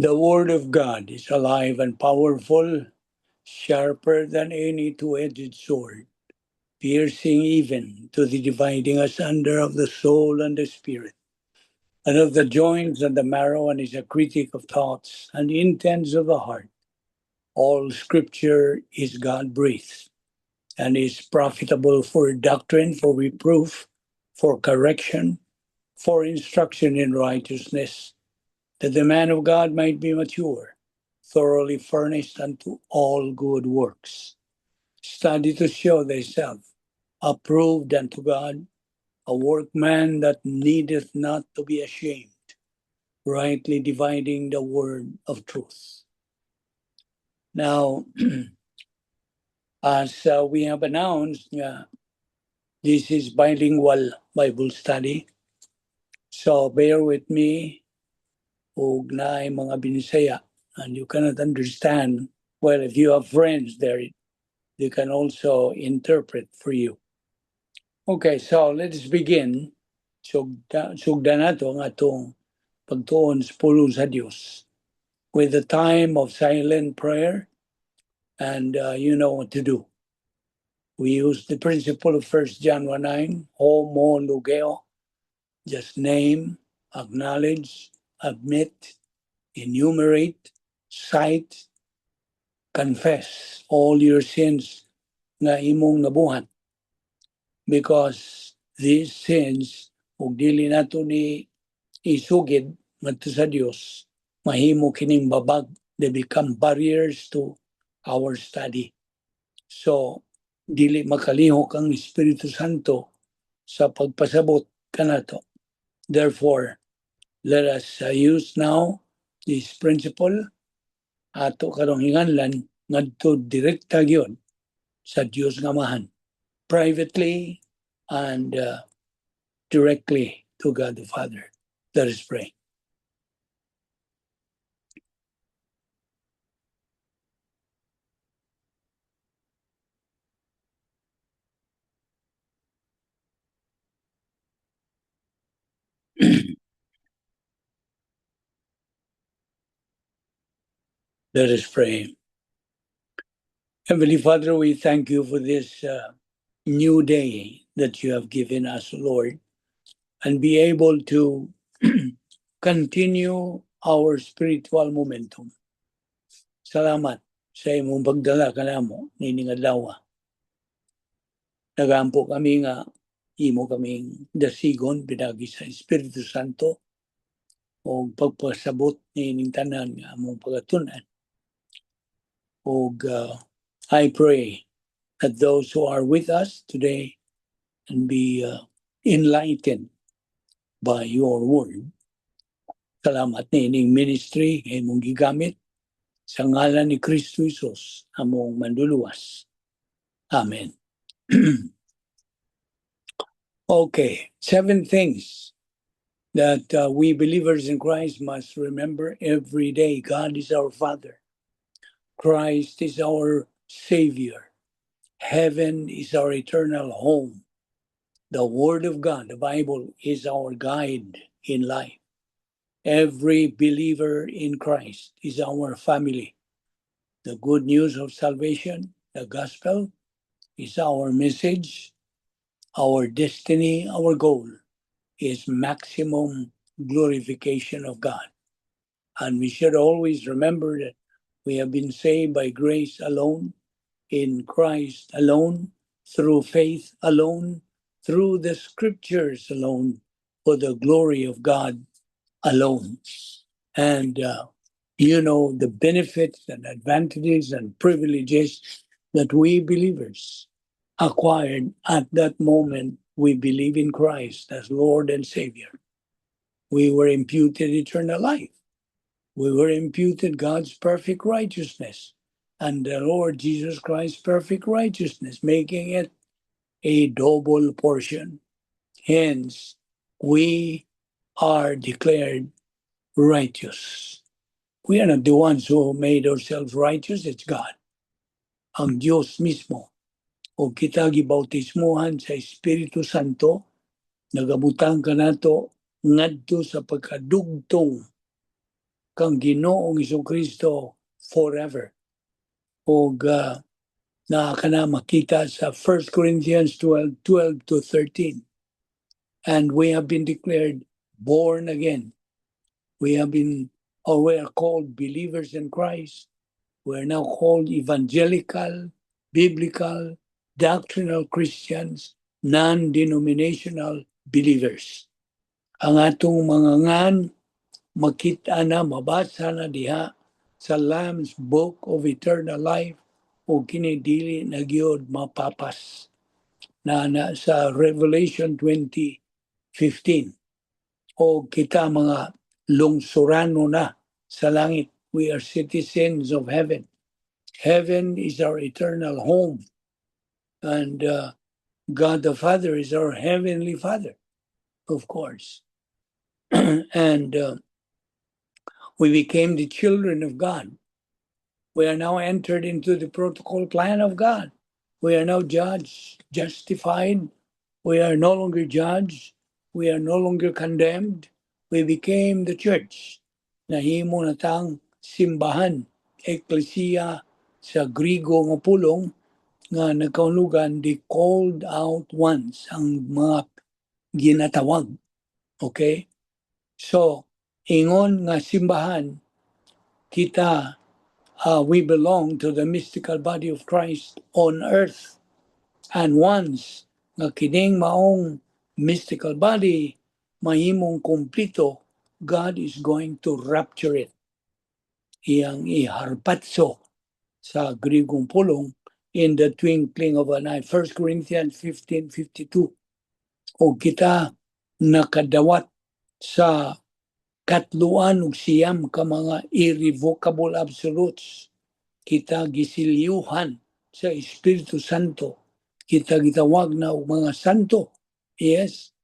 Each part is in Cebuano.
The Word of God is alive and powerful, sharper than any two-edged sword, piercing even to the dividing asunder of the soul and the spirit, and of the joints and the marrow, and is a critic of thoughts and intents of the heart. All Scripture is God-breathed and is profitable for doctrine, for reproof, for correction, for instruction in righteousness, that the man of God might be mature, thoroughly furnished unto all good works. Study to show thyself approved unto God, a workman that needeth not to be ashamed, rightly dividing the word of truth. Now, as we have announced, this is bilingual Bible study. So bear with me ug naay mga Binisaya and you cannot understand. Well, if you have friends there, they can also interpret for you. Okay, so let's begin. Sugda nato ang atong pagtuon sa pulong sa Dios with the time of silent prayer, and you know what to do. We use the principle of 1 John 1:9, homologeo, just name, acknowledge, admit, enumerate, cite, confess all your sins nga imong nabuhat. Because these sins, ug dili nato ni isugid ngadto sa Dios, mahimo kining babag. They become barriers to our study. So, dili makalihok ang Espiritu Santo sa pagpasabot kanato. Therefore, let us use now this principle ato karong hinganlan ngadto direkta gyud sa Dios nga Amahan, privately and directly to God the Father. Let us pray. Let us pray. Heavenly Father, we thank you for this new day that you have given us, Lord, and be able to continue our spiritual momentum. Salamat sa imong pagdala kanamo nining adlaw. Nagampo kami nga imo kaming dasigon pinaagi sa Espiritu Santo o pagpasabot niining tanan nga among pagatun-an. Og I pray that those who are with us today and be enlightened by your word. Salamat niining ministry nga imong gigamit sa ngalan ni Kristo Jesus among Manluluwas. Amen. Okay, seven things that we believers in Christ must remember every day. God is our Father. Christ is our Savior. Heaven is our eternal home. The Word of God, the Bible, is our guide in life. Every believer in Christ is our family. The good news of salvation, the gospel, is our message, our destiny, our goal is maximum glorification of God. And we should always remember that we have been saved by grace alone, in Christ alone, through faith alone, through the Scriptures alone, for the glory of God alone. And you know the benefits and advantages and privileges that we believers acquired at that moment we believe in Christ as Lord and Savior. We were imputed eternal life. We were imputed God's perfect righteousness and the Lord Jesus Christ's perfect righteousness, making it a double portion. Hence, we are declared righteous. We are not the ones who made ourselves righteous, it's God. Ang Diyos mismo. O kita gibautismohan sa Espiritu Santo, nagabutang kanato ngadto sa pagkadugtong kang Ginoong Kristo forever. Og naa kana makita sa 1 Corinthians 12, 12 to 13. And we have been declared born again. We have been, or we are called believers in Christ. We are now called evangelical, biblical, doctrinal Christians, non-denominational believers. Ang atong mga ngan makita na, mabasa na diha sa Lamb's Book of Eternal Life o kini dili na gyud mapapas na sa Revelation 20:15. O kita mga lungsurano na sa langit. We are citizens of heaven. Heaven is our eternal home. And God the Father is our heavenly Father, of course. And we became the children of God. We are now entered into the protocol plan of God. We are now judged, justified. We are no longer judged. We are no longer condemned. We became the church. Nahimo na tang simbahan, ecclesia sa Grigo nga pulong nga nagkahulugan the called out ones, ang mga ginatawag. Okay? So, ingon nga simbahan, kita, we belong to the mystical body of Christ on earth. And once nga kining maong mystical body mahimong kompleto, God is going to rapture it. Iyang i-harpazo sa Grigong pulong in the twinkling of an eye. 1 Corinthians 15:52. O kita nakadawat sa 39 ka mga irrevocable absolutes. Kita gisilyuhan sa Espiritu Santo. Kita gitawag na og mga santo. Yes,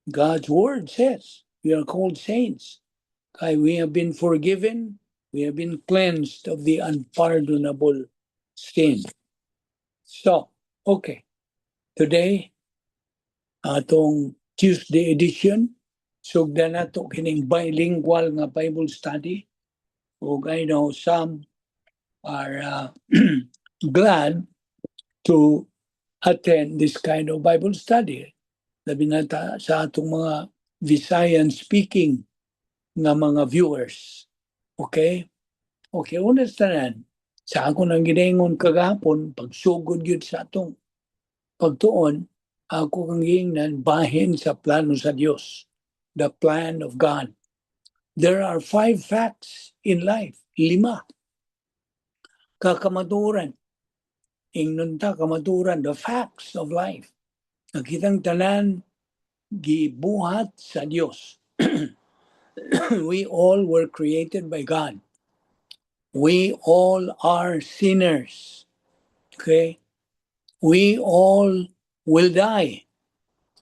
God's word says we are called saints. Kay we have been forgiven, we have been cleansed of the unpardonable sin. So, okay. Today, atong Tuesday edition, sugdan nato kining bilingual nga Bible study. Ug I know some are glad to attend this kind of Bible study. Labi na ta sa atong mga Visayan speaking nga mga viewers. Okay? Okay, una sa tanan, sa ako nang giningon kagahapon, pagsugod gyud sa atong pagtuon, ako kang giingnan bahin sa plano sa Dios, the plan of God. There are five facts in life, lima. Ka kamatuoran. Ingnon ta kamatuoran, the facts of life. Nga kitang tanan gibuhat sa Dios. We all were created by God. We all are sinners. Okay? We all will die.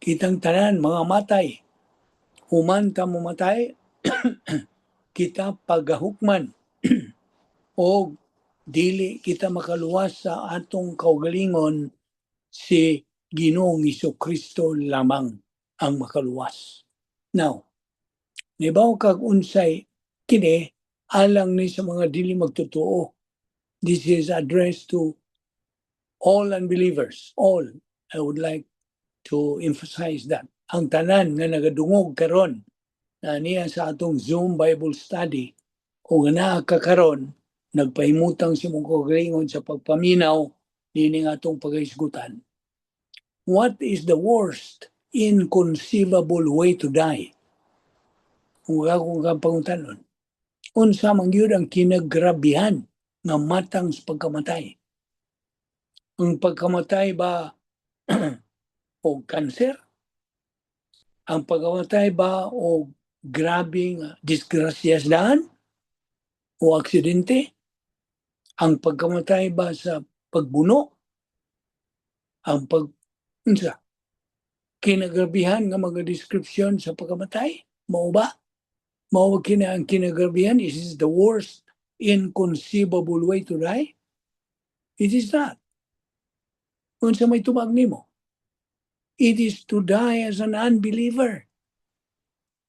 Kitang tanan, mga matay. Human ta momatay, kita pagahukman. O dili kita makaluwas sa atong kaugalingon, si Ginoong Kristo lamang ang makaluwas. Now, nibaw kag unsay kini alang ni sa mga dili magtotoo. This is addressed to all unbelievers, all. I would like to emphasize that. Ang tanan nga nagadungog karon na niya sa atong Zoom Bible study o nga naa ka karon nagpahimutang sa imong kaugalingon sa pagpaminaw nining atong paghisgutan. What is the worst inconceivable way to die? Kung ako kang pangutanon, unsa man gyud ang kinagrabihan nga matang sa pagkamatay? Ang pagkamatay ba og kanser? Ang pagkamatay ba og grabeng disgrasya sa daan? O aksidente? Ang pagkamatay ba sa pagbuno? Ang pag unsa? Kinagrabihan nga mga description sa pagkamatay? Mao ba? Mao ba kina ang kinagrabihan? Is this the worst inconceivable way to die? It is not. Unsa may tubag nimo? It is to die as an unbeliever.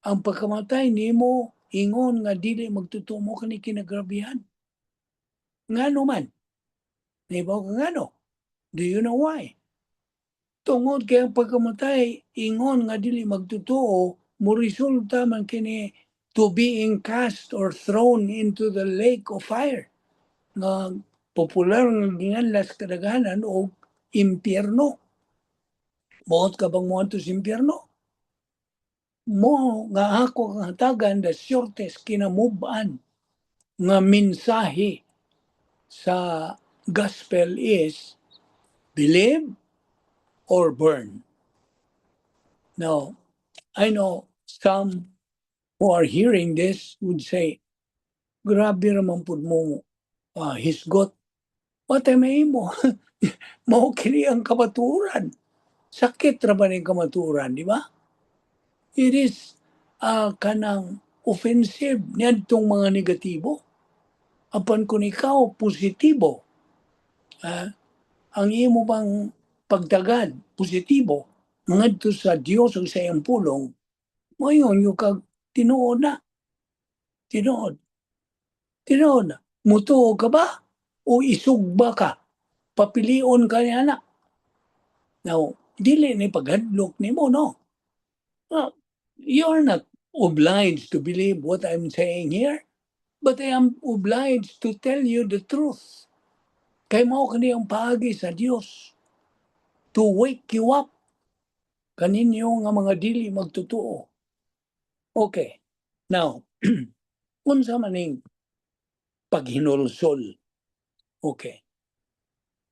Ang pagkamatay nimo ingon nga dili magtotoo, mao kani kinagrabihan. Ngano man? Nahibaw ka ngano? Do you know why? Tungod kay ang pagkamatay ingon nga dili magtotoo, mo resulta man kini to being cast or thrown into the lake of fire nga popular nga ginganlan kadaghanan og impyerno. Muot ka bang moadto sa impyerno? Mao nga ako kang hatagan the shortest kinamub-an nga mensahe sa gospel is believe or burn. Now, I know some who are hearing this would say, "Grabe raman pud mo hisgot. What am mo?" Mao kini ang kamatuoran. Sakit ra ba ning kamatuoran, di ba? It is kanang offensive niadtong mga negatibo. Apan kung ikaw positibo, ang imo bang pagtagad positibo ngadto sa Dios ug sa iyang pulong, moingon gyud kag tinuod na. Tinuod. Tinuod na. Mutuo ka ba? O isugba ka? Papilion ka niya na. Now, dili ni paghadlok nimo, no? Well, you're not obliged to believe what I'm saying here, but I am obliged to tell you the truth. Kay mao kani ang paagi sa Dios to wake you up kaninyo nga mga dili magtotoo. Okay. Now, unsa man ning paghinulsol? Okay.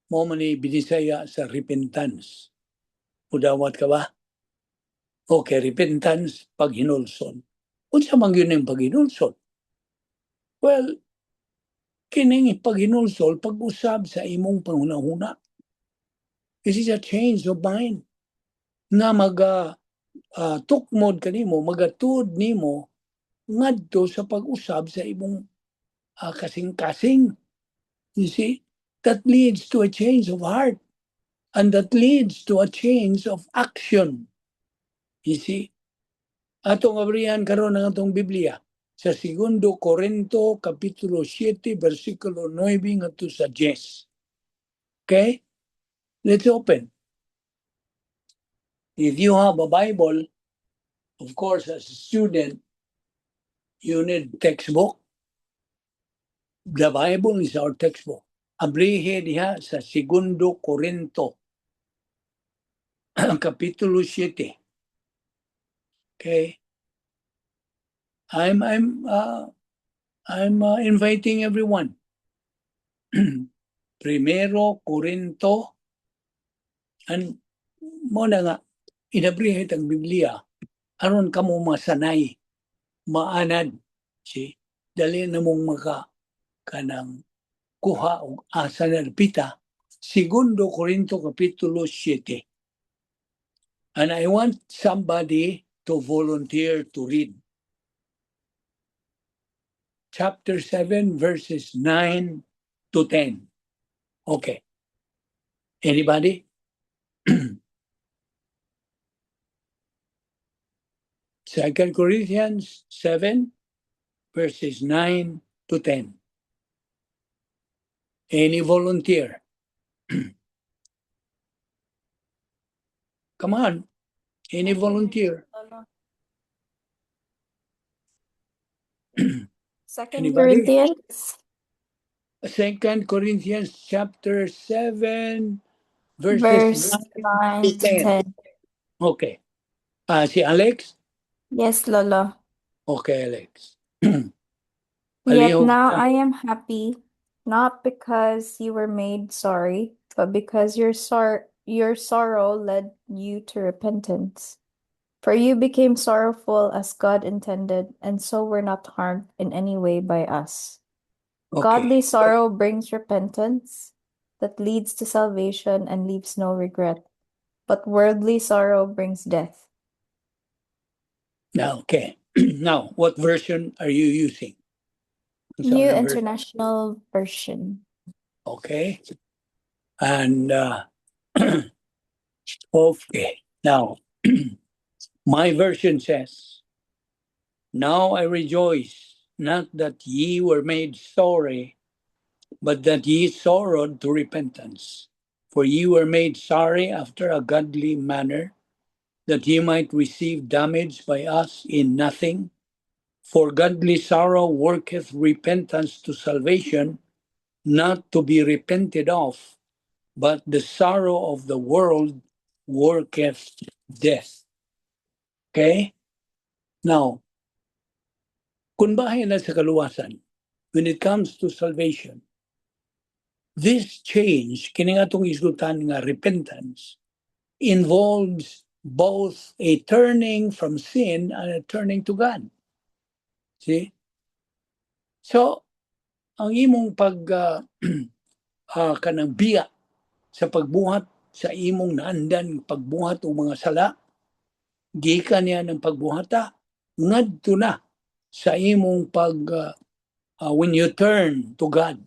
Mao man ni binisaya sa repentance. Mudawat ka ba? Okay, repentance, paghinulsol. Unsa man gyud ning paghinulsol? Well, kining paghinulsol, pag-usab sa imong panghunahuna. This is a change of mind nga maga tukmod kanimo, magatud nimo ngadto sa pag-usab sa imong kasing-kasing. You see, that leads to a change of heart and that leads to a change of action. You see, atong abrihan karon ang atong Biblia sa Segundo Corinto kapitulo 7 versikulo 9 ngadto sa 10. Okay? Let's open. If you have a Bible, of course, as a student, you need textbook. The Bible is our textbook. Abrihe diha sa Segundo Corinto, kapitulo 7. Okay. I'm inviting everyone. Primero Corinto, and mao na nga inabrihe ang Biblia aron kamo masanay, maanad, si dali na mong maka kanang kuha og asa na pita. Segundo Corinto kapitulo 7, and I want somebody to volunteer to read chapter 7 verses 9 to 10. Okay, anybody? Second Corinthians 7 verses 9 to 10. Any volunteer? Come on. Any volunteer? Lolo. Second Anybody? Corinthians. Second Corinthians chapter 7 verses verse 9 9 to to 10. 10. Okay. Ah, si Alex? Yes, Lolo. Okay, Alex. Yet Palihog now ka. I am happy, not because you were made sorry, but because your sorrow led you to repentance. For you became sorrowful as God intended, and so were not harmed in any way by us. Godly sorrow brings repentance that leads to salvation and leaves no regret, but worldly sorrow brings death. Now, okay. Now, what version are you using? Unsa New na version? International Version. Okay. And okay. Now, my version says, Now I rejoice, not that ye were made sorry, but that ye sorrowed to repentance. For ye were made sorry after a godly manner, that ye might receive damage by us in nothing. For godly sorrow worketh repentance to salvation, not to be repented of, but the sorrow of the world worketh death. Okay? Now, kung bahin na sa kaluwasan, when it comes to salvation, this change, kini nga atong isgutan nga repentance, involves both a turning from sin and a turning to God. See? So, ang imong pag kanang biya sa pagbuhat sa imong naandan pagbuhat og mga sala, gikan niya ng pagbuhata ngadto na sa imong pag when you turn to God.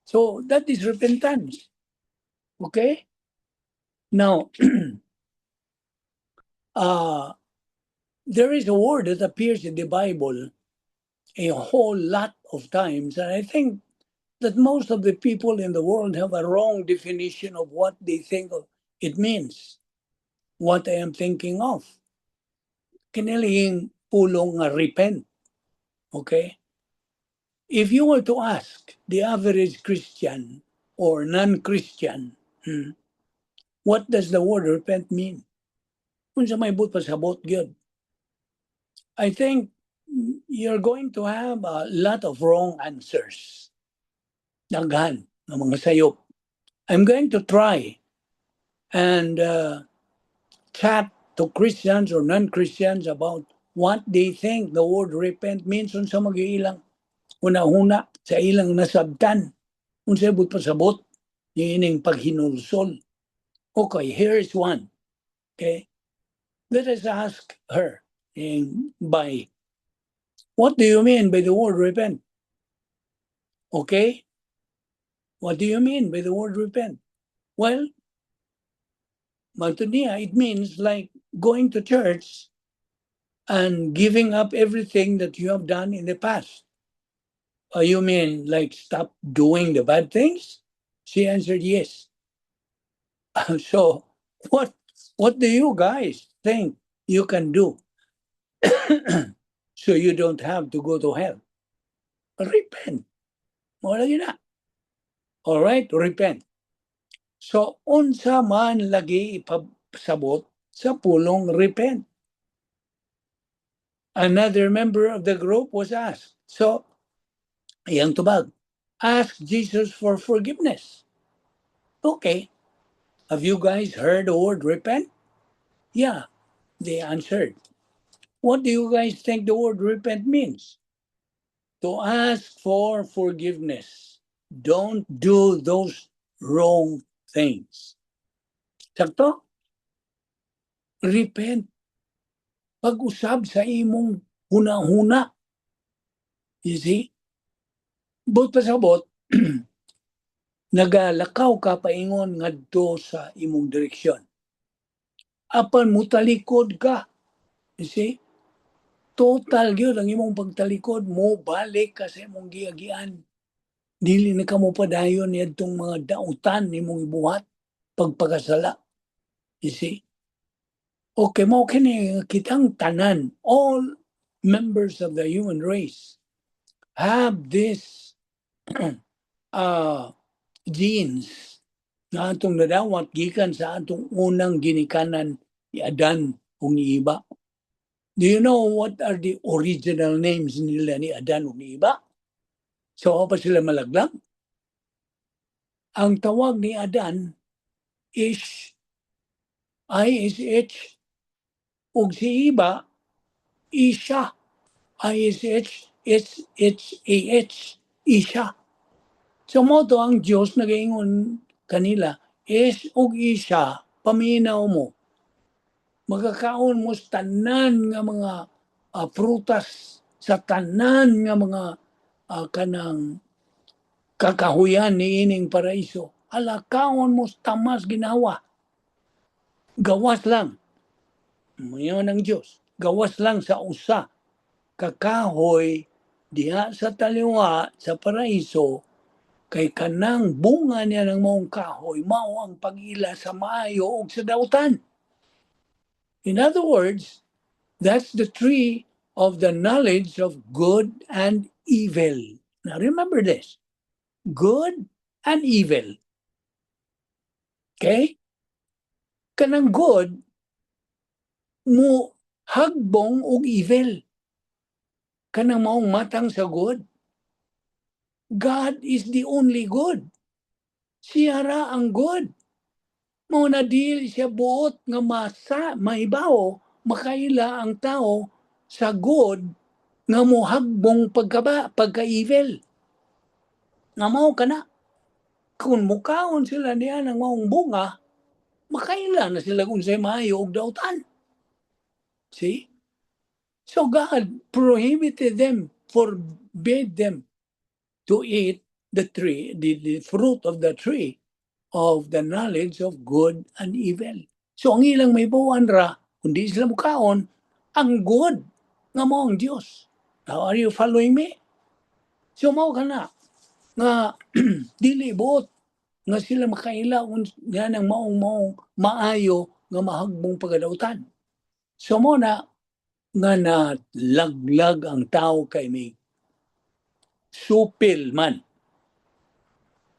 So that is repentance. Okay? Now, there is a word that appears in the Bible a whole lot of times, and I think that most of the people in the world have a wrong definition of what they think of it means. What I am thinking of. Kini pulong nga repent. Okay? If you were to ask the average Christian or non-Christian, what does the word repent mean? Unsa may buot pasabot gyud? I think you're going to have a lot of wrong answers. Daghan ng mga sayop. I'm going to try and chat to Christians or non-Christians about what they think the word repent means, unsa man ilang huna-huna sa ilang nasabtan, unsa buot pasabot ining paghinulsol. Okay, here is one. Okay, let us ask her in by, what do you mean by the word repent? Okay, what do you mean by the word repent? Well, matud niya, it means like going to church and giving up everything that you have done in the past. You mean like stop doing the bad things? She answered yes. So what do you guys think you can do so you don't have to go to hell? Repent. Wala yun na. All right, repent. So unsa man lagi ipasabot sa pulong repent? Another member of the group was asked. So, iyang tubag, ask Jesus for forgiveness. Okay. Have you guys heard the word repent? Yeah, they answered. What do you guys think the word repent means? To ask for forgiveness. Don't do those wrong things. Sakto? Repent. Pag-usab sa imong huna-huna. You see? Buot pasabot, nagalakaw ka paingon ngadto sa imong direksyon. Apan mutalikod ka. You see? Total gyud ang imong pagtalikod, mo balik ka sa imong giagian. Dili na ka mo padayon niadtong mga dautan nimong ibuhat pagpakasala. You see? Okay, mao kini kitang tanan, all members of the human race have this genes na atong nadawat gikan sa atong unang ginikanan ni Adan ug ni Iba. Do you know what are the original names nila ni Adan ug ni Iba? So pa sila malaglag? Ang tawag ni Adan is ISH ug si Iba Isha, ISH S H A H, Isha. So mao to ang Dios nagaingon kanila, Ish ug Isha, paminaw mo. Magakaon mo sa tanan nga mga prutas, sa tanan nga mga kanang kakahuyan ni ining paraiso. Alakaon mo sa tamas ginawa. Gawas lang. Mayon ang Diyos. Gawas lang sa usa. Kakahoy diha sa taliwa sa paraiso kay kanang bunga niya ng maong kahoy mao ang pag-ila sa maayo ug sa dautan. In other words, that's the tree of the knowledge of good and evil. Now remember this. Good and evil. Okay? Kanang good mo hagbong og evil. Kanang maong matang sa good. God is the only good. Siya ra ang good. Mao na dili siya buot nga masa maibaw makaila ang tao sa good nga mohagbong pagkaba pagka-evil. Nga mao kana. Kung mukaon sila niya ng maong bunga, makaila na sila kung unsay maayo og dautan. See? So God prohibited them, forbade them to eat the tree, the fruit of the tree of the knowledge of good and evil. So ang ilang mahibaw-an ra, kung di sila mukaon, ang good nga mao ang Dios. Now, are you following me? So mao kana nga dili buot nga sila makaila nga ng maong maong maayo nga mahagbong pagkadautan. So mao na nga nalaglag ang tao kay may supil man.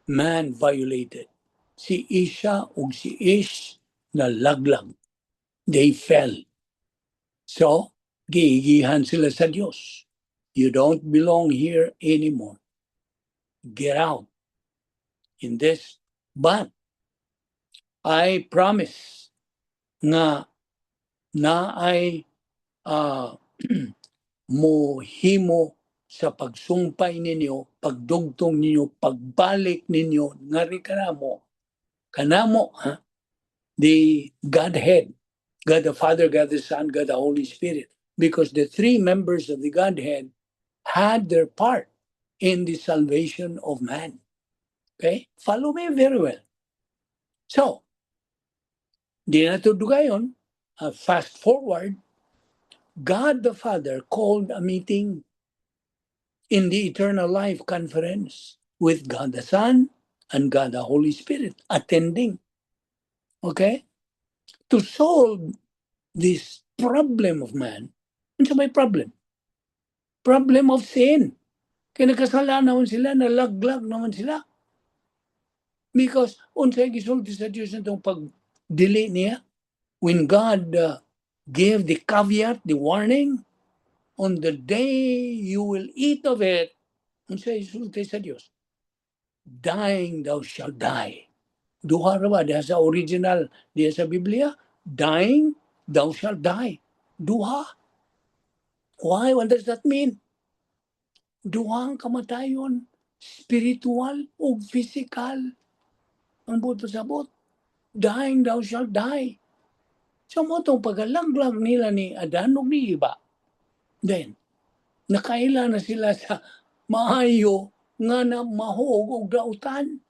Man violated. Si Isha ug si Ish nalaglag. They fell. So, giigihan sila sa Dios. You don't belong here anymore. Get out in this. But I promise nga na ay mohimo sa pagsumpay ninyo, pagdugtong ninyo, pagbalik ninyo, ngari kanamo, ha? The Godhead, God the Father, God the Son, God the Holy Spirit. Because the three members of the Godhead had their part in the salvation of man. Okay? Follow me very well. So, di na to dugayon, fast forward, God the Father called a meeting in the Eternal Life Conference with God the Son and God the Holy Spirit attending. Okay? To solve this problem of man. Ano may problem? Problem of sin. Kaya nagkasala naman sila, nalaglag naman sila. Because unsay gisulti sa Dios itong pagdili niya, when God gave the caveat, the warning, on the day you will eat of it, unsay gisulti sa Dios? Dying thou shalt die. Duha ra ba diha sa original diha sa Biblia? Dying thou shalt die. Duha. Why? What does that mean? Duha ang kamatayon, spiritual o physical. Ang buot pasabot. Dying thou shalt die. So mao tong pagkalaglag nila ni Adan ug ni Eva. Then, nakaila na sila sa maayo nga na mahog og dautan.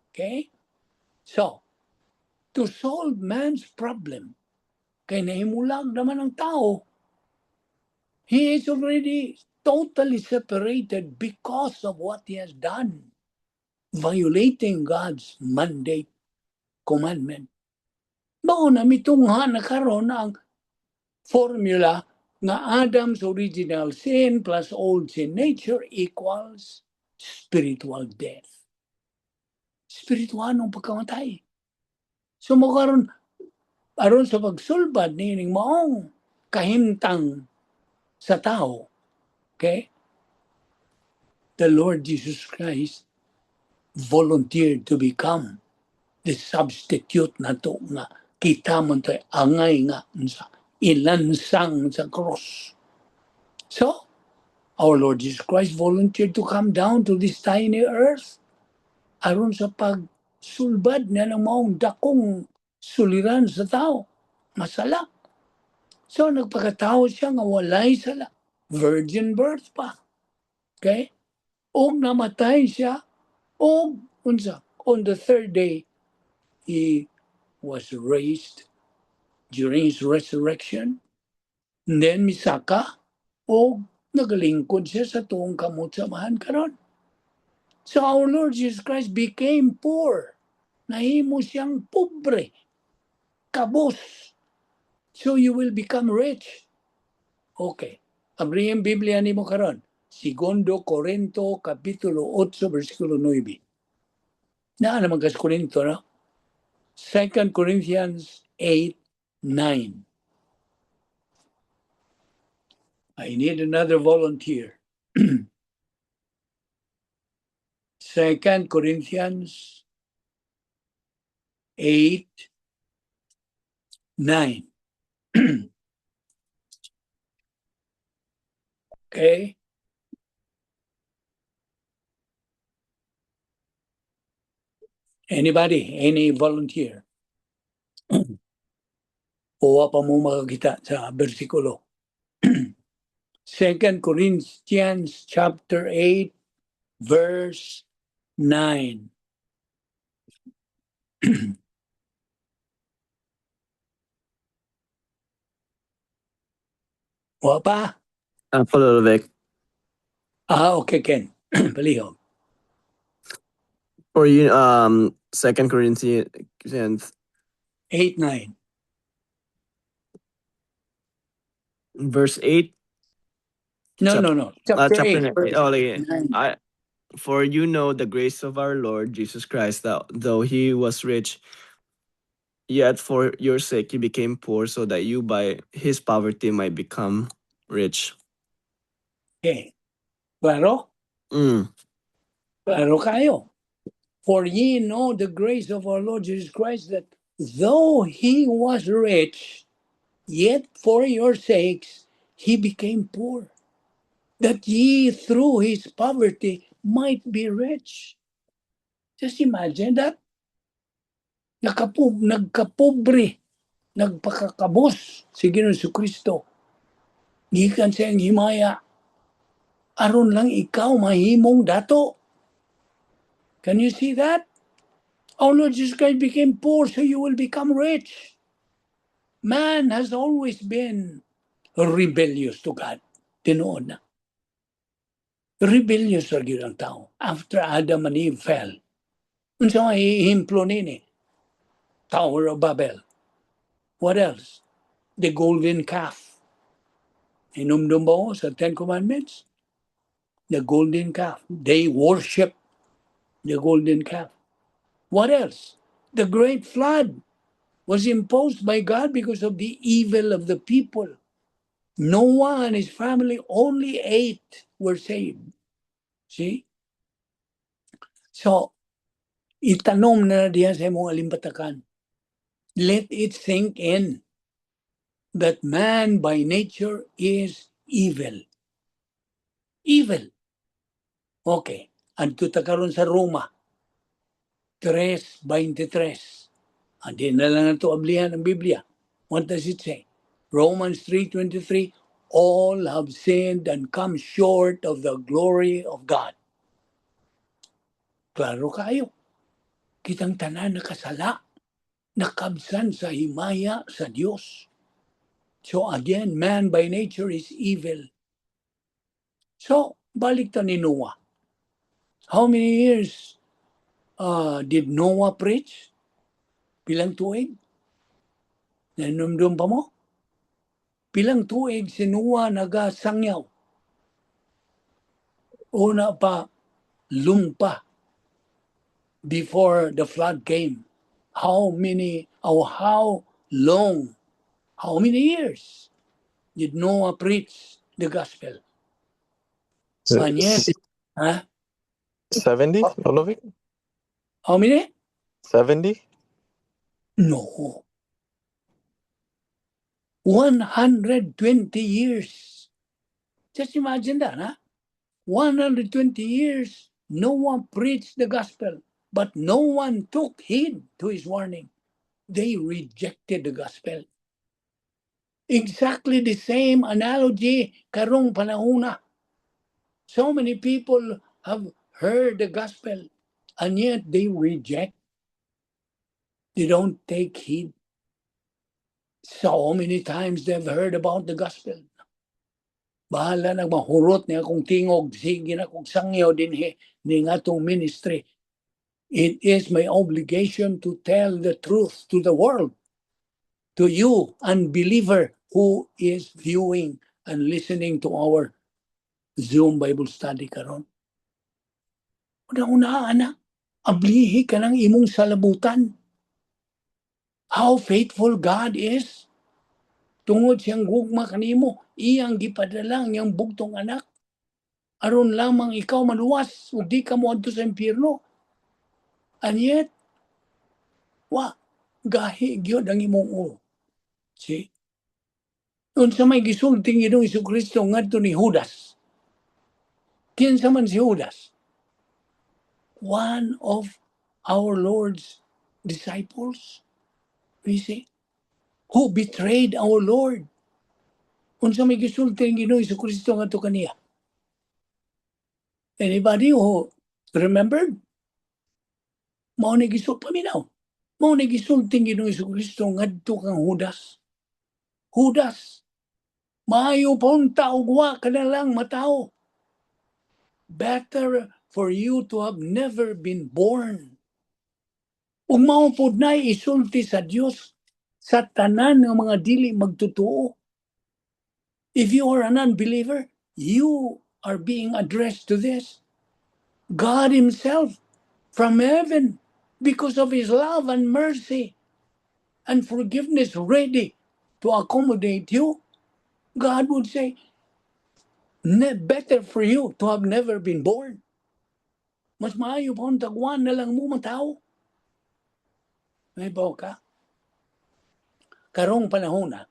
Okay? So, to solve man's problem, kay nahimulag naman ang tao, he is already totally separated because of what he has done, violating God's mandate, commandment. Mao na mitungha na karon ang formula nga Adam's original sin plus old sin nature equals spiritual death. Spiritual ang pagkamatay. So mao karon aron sa pagsulbad niining maong kahimtang sa tao, okay? The Lord Jesus Christ volunteered to become the substitute nato nga kita man to'y angay nga sa ilansang sa cross. So, our Lord Jesus Christ volunteered to come down to this tiny earth aron sa pagsulbad niya ng maong dakong suliran sa tao. Masala. So, nagpakatao siya nga walay sala. Virgin birth pa. Okay? Og namatay siya, og unsa, on the third day, he was raised during his resurrection. And then misaka. O nagalingkod siya sa tuong kamot sa Amahan karon. So our Lord Jesus Christ became poor. Nahimo siyang pobre. Kabos. So you will become rich. Okay. Abrihin Biblia nimo karon. Segundo Corinto kapitulo 8 versikulo 9. Naa naman ka sa Corinto, no? 2 Corinthians 8, 9. I need another volunteer. 2 Corinthians 8, 9. Okay. Anybody? Any volunteer? O wa pa mo makakita sa bersikulo? 2 Corinthians chapter 8 verse 9. Wa pa? Ako, Vic. Ah, okay, Ken. Palihog. For you, Second Corinthians 8, 9. Verse 8. No, no. Chapter Chapter 8, 9. verse Oh, like, 9. For you know the grace of our Lord Jesus Christ, that though he was rich, yet for your sake he became poor, so that you by his poverty might become rich. Okay. Klaro? Mm. Klaro kayo. For ye know the grace of our Lord Jesus Christ, that though he was rich, yet for your sakes he became poor, that ye through his poverty might be rich. Just imagine that. Nagkapobre, nagpakakabos si Ginoong Kristo. Gikan sa iyang himaya, aron lang ikaw mahimong dato. Can you see that? Our Lord Jesus Christ became poor so you will become rich. Man has always been rebellious to God. Tinuod na. Rebellious ra gyud ang tao. After Adam and Eve fell. Unsa may ehemplo nini? Tower of Babel. What else? The golden calf. Hinumdum ba mo sa Ten Commandments? The golden calf. They worship the golden calf. What else? The great flood was imposed by God because of the evil of the people. Noah and his family, only eight were saved. See? So, itanom na diyan sa imong alimpatakan. Let it sink in that man by nature is evil. Evil. Okay. Adto ta karon sa Roma. 3.23. Andi na lang nato ablihan ang Biblia. What does it say? Romans 3.23, all have sinned and come short of the glory of God. Klaro kayo. Kitang tanan nakasala, nakabsan sa himaya sa Dios. So again, man by nature is evil. So, balik ta ni Noah. How many years did Noah preach? Pilang tuig? Nahinumdum pa mo? Pilang tuig si Noah nagasangyaw? Una pa, lumpa before the flood came. How many, or how long, how many years did Noah preach the gospel? And yet, huh? 70, Lolo Vic? How many? 70? No. 120 years. Just imagine that, huh? 120 years, Noah preached the gospel, but no one took heed to his warning. They rejected the gospel. Exactly the same analogy karong panahona. So many people have heard the gospel and yet they reject. They don't take heed. So many times they've heard about the gospel. Bahala na mahurot niya akong tingog, sige na kong sangyaw dinhi ning atong ministry. It is my obligation to tell the truth to the world, to you, unbeliever who is viewing and listening to our Zoom Bible study karon. Una-una, ana, ablihi ka ng imong salabutan. How faithful God is. Tungod siyang gugma kanimo, iyang gipadala ang iyang bugtong anak. Aron lamang ikaw maluwas ug di ka moadto sa impyerno. And yet, wa gahi gyud ang imong ulo. See? Unsa may gisulti ang Ginoong Kristo ngadto ni Judas? Kinsa man si Judas? One of our Lord's disciples. You see? Who betrayed our Lord. Unsa may gisulti ang Ginoong Kristo ngadto kaniya? Anybody who remembered? Mao ni gisul paminaw. Mao ni gisulti ang Ginoong Kristo ngadto kang Judas. "Judas, maayo pa unta og wa ka na lang matawo. Better for you to have never been born." Ug mao pod na isulti sa Dios sa tanan nga mga dili magtotoo. If you are an unbeliever, you are being addressed to this. God Himself from heaven, because of His love and mercy and forgiveness ready to accommodate you, God would say, "Better for you to have never been born." Mas maayo pa untag wa na lang mo matawo. Nahibaw ka? Karong panahon na,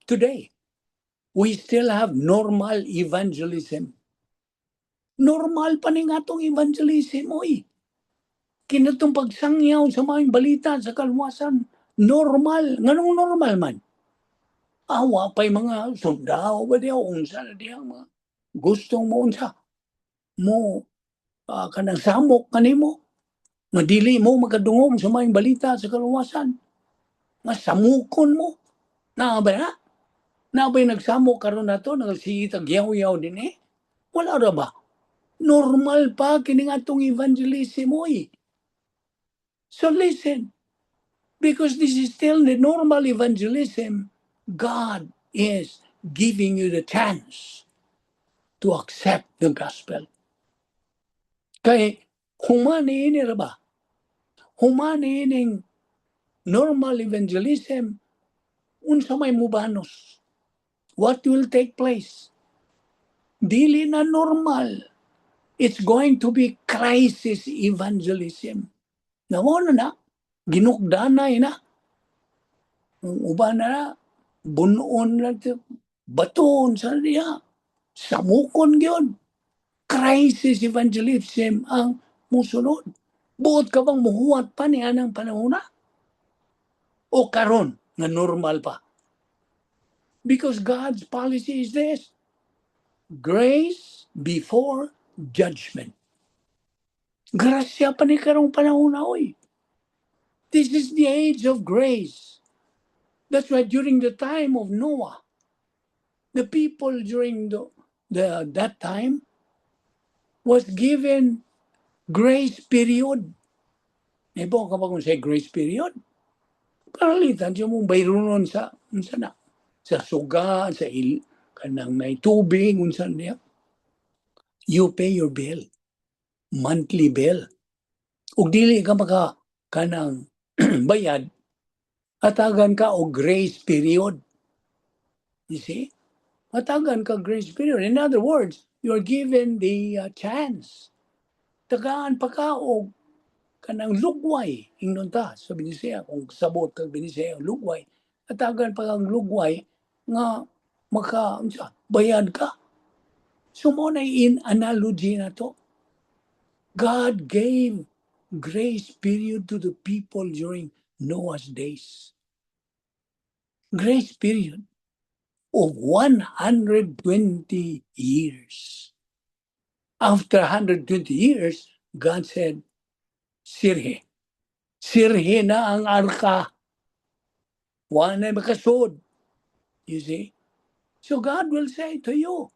today, we still have normal evangelism. Normal pa ni atong evangelism, oy. Kinatong pagsangyaw sa mga balita sa kalwasan, normal. Nganong normal man? Awa pa'y mga sundao ba diya, unsa na diya, mga gustong mo unsa. Mo, kanang samok kanimo, nga dili mo makadungog sa mga balita sa kaluwasan. Nga samukon mo. Naa ba na? Naa ba'y nagsamok karon nato, nagsigitag yaw-yaw din eh? Wala ra ba? Normal pa kining atong evangelism, oy. So listen, because this is still the normal evangelism, God is giving you the chance to accept the gospel. Kay human ini ra ba? Human ining normal evangelism, unsa may mubanos? What will take place? Dili na normal. It's going to be crisis evangelism. Namo na na, ginukdanay na. Ang uban na na, bunuon na ito, baton sa niya, samukon gyud. Crisis evangelism ang musunod. Buot ka bang muhuwat pa ni anang panahon na? O karon nga normal pa? Because God's policy is this: grace before judgment. Grasya pa ni karong panahon na, oy. This is the age of grace. That's why during the time of Noah, the people during the that time was given grace period. Ibo ka ba kung say grace period? Paralitan siya mong bayronon sa unsa na sa suga, sa il, kanang may tubig, unsa niya. You pay your bill. Monthly bill. Ug dili ka maka kanang bayad, hatagan ka og grace period. You see? Hatagan ka grace period. In other words, you're given the chance. Tagaan pa ka og kanang lugway ingnon ta sa Binisaya, kung sabot kag Binisaya, lugway, hatagan pa kang lugway nga maka unsa, bayad ka. So mo na in analogy na to. God gave grace period to the people during Noah's days, grace period of 120 years. After 120 years, God said, "Sirhe. Sirhe na ang arka. Wa na makasud." You see? So God will say to you,